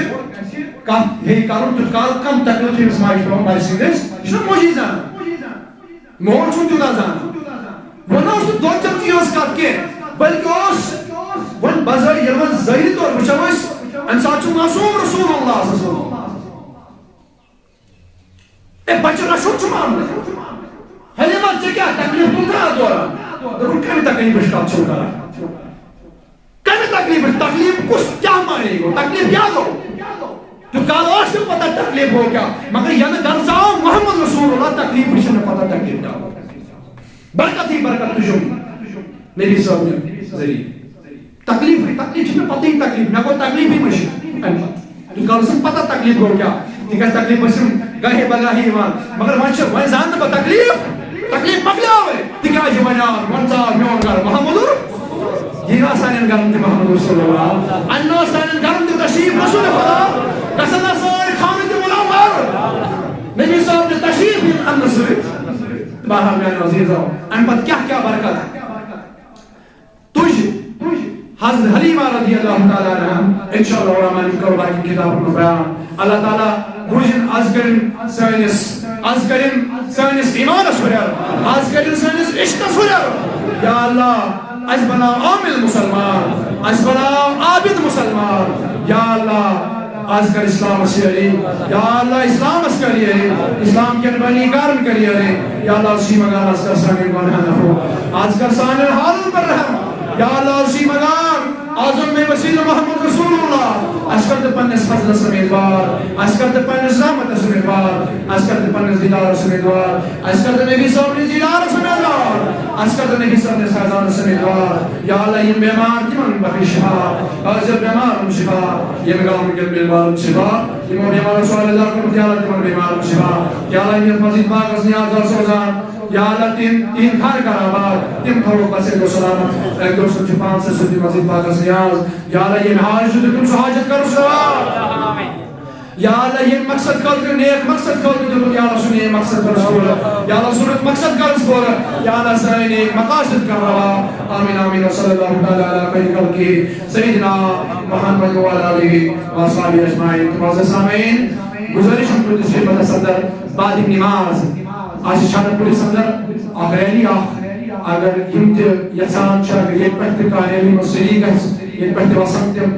کتھ ہیٚیہِ کرُن، تیوٗت کال کم تکلیف چھِ أمِس ماجہِ پٮ۪وان بچہِ سٕنٛدِس، یہِ چھُنہ موجی زانان۔ مول چھُنہٕ تیوٗتاہ زانان۔ وۄنۍ اوس نہٕ دۄد چمچی یٲژ کتھ کینٛہہ، بلکہِ اوس وۄنۍ بظٲہر، ییٚلہِ وۄنۍ ظٲہری طور وٕچھو أسۍ، امہِ ساتہٕ چھُ معصوم رسول اللہ صلی اللہ علیہ وسلم۔ اے بچہ رچھُن چھُ معاملہٕ۔ حلیمہ، ژےٚ کیٛاہ تکلیف تُل ترٛا دوران؟ دوٚپُن، کمہِ تکلیفٕچ کتھ چھِو کران؟ کمہِ تکلیفٕچ؟ تکلیف کُس، کیٛاہ معنی گوٚو؟ تکلیف کیٛاہ گوٚو؟ تیوٗت کال ٲس نہٕ پتہ تکلیف گوٚو کیٛاہ، مگر ینہٕ گرٕ ژاو محمد رسول اللہ، تکلیفٕچ چھنہٕ پتہ تکلیف کیٛاہ گوٚو۔ برکت ہی برکت تُجُم نبی صٲب نے ذریعہ۔ تکلیف، تکلیف چھِ مےٚ پتہٕے تکلیف، مےٚ گوٚو تکلیفٕے مٔشِتھ اَمہِ پتہٕ۔ تہٕ کَرُس نہٕ پتہ تکلیف گوٚو کیٛاہ، تِکیٛازِ تکلیف ٲسِم گاہے بگاہے یِوان۔ مگر وۄنۍ چھِ، وۄنۍ زانہٕ نہٕ بہٕ تکلیف، تکلیف مۄکلیوٕے، تِکیٛازِ وۄنۍ آو، وۄنۍ ژاو میون گرٕ محمدُر۔ یہِ آو سانٮ۪ن گرن تہِ محمدُر صلی اللہ۔ اَننہٕ سانٮ۪ن گرن تہِ تشریف رسول خدا، گژھن آسہٕ سٲنۍ خانہٕ تہِ منور۔ نبی صٲب تہِ تشریف یِن اَننہٕ سۭتۍ۔ بہرحال میانیو عزیزو، اَمہِ پتہٕ کیٛاہ کیٛاہ برکت؟ تُج حضرت حلیمہ رضی اللہ تعالیٰ عنہا، انشاءاللہ الرحمن، یِم کرو باقی کتابن منٛز بیان۔ اللہ تعالیٰ بوٗزِن از کٔرِن سٲنِس، از کٔرِن سٲنِس ایمانس ہُرٮ۪ر، از کٔرِن سٲنِس عشقس ہُرٮ۪ر۔ یا اللہ، اسہِ بناو عامل مسلمان، اسہِ بناو عابد مسلمان۔ یا اللہ، از کر اسلامس یٲری۔ یا اللہ، اسلامس کر یٲری، اسلام کٮ۪ن بٲنی کارن کر یٲری۔ یا اللہ، سیما گار از کر سانٮ۪ن گۄنہن عفو، از کر سانٮ۪ن حالن پر رحم۔ یا اللہ، اسی مقام اعظم میں وسیلہ محمد رسول اللہ، اسہِ کر تہٕ پننِس فضلس امیدوار، اسہِ کر تہٕ پننِس رحمتس امیدوار، اسہِ کر تہٕ پننِس دیدارس امیدوار، اسہِ کر تہٕ نبی صٲبنِس دیدارس امیدوار، اسہِ کر تہٕ نبی صٲبنِس فیضانس امیدوار۔ یا اللہ، یِم بیمار تِمن بخش شفا، حٲضِر بیمارن شفا، ییٚمہِ گامہٕ کٮ۪ن بیمارن شفا، یِمو بیمارو سُہ علاج کوٚرمُت، یا اللہ، تِمن بیمارن شفا۔ یا اللہ، یِم یتھ مسجد پاکس نیاز آسہٕ سوزان، یا اللہ، تِم، تِم خانہ کار آباد، تِم تھاوو بسیت و سلامت۔ اکہِ دۄہ سمجھِ پانس سۭتۍ مسجد پاکس نیاز۔ یا اللہ، ییٚمہِ حاجت دیُتُن سُہ حاجت کرُس روا۔ یا اللہ، ییٚمہِ مقصد خٲطرٕ، نیک مقصد خٲطرٕ دیُتُن، یا اللہ، سُہ نیک مقصد کرُس پوٗرٕ۔ یا اللہ، سُہ رُت مقصد کرُس پوٗرٕ۔ یا اللہ، سٲنۍ نیک مقاصد کر روا۔ آمین، آمین۔ وصلی اللہ تعالی علی خیر خلقہ سیدنا محمد وعلی آلہ وصحبہ اجمعین۔ تہٕ معزز سامعین، گزٲرِش چھُم تُہٕنٛدِس خدمتس اندر بعد نماز آسہِ چھانہٕ پوٗرِس اندر اکھ ریلی اکھ، اگر یِم تہِ یژھان چھِ، اگر ییٚتہِ پٮ۪ٹھ تہِ کانٛہہ ریلی منٛز شریٖک گژھِ، ییٚتہِ پٮ۪ٹھ تہِ وسن تِم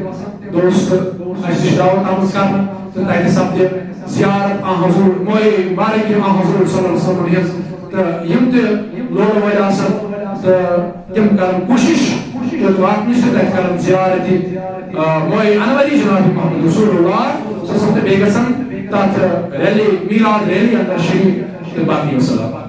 دوست، اَسہِ تہِ چھِ دعوت آمٕژ کرنہٕ تہٕ تَتہِ سپدِ زیارت آ حضور، موئے مبارک آ حضور صلی اللہ علیہ وسلم ہٕنٛز، تہٕ یِم تہِ لولہٕ وٲلۍ آسن تہٕ تِم کرن کوٗشش تہٕ واتنٕچ تہٕ تَتہِ کرن زیارت، آ، موئے انوری جناب محمد رسول اللہ صلی اللہ علیہ وسلم، تہٕ بیٚیہِ گژھن تَتھ ریلی، میلاد ریلی اندر شریٖک تہٕ باقی وسلام۔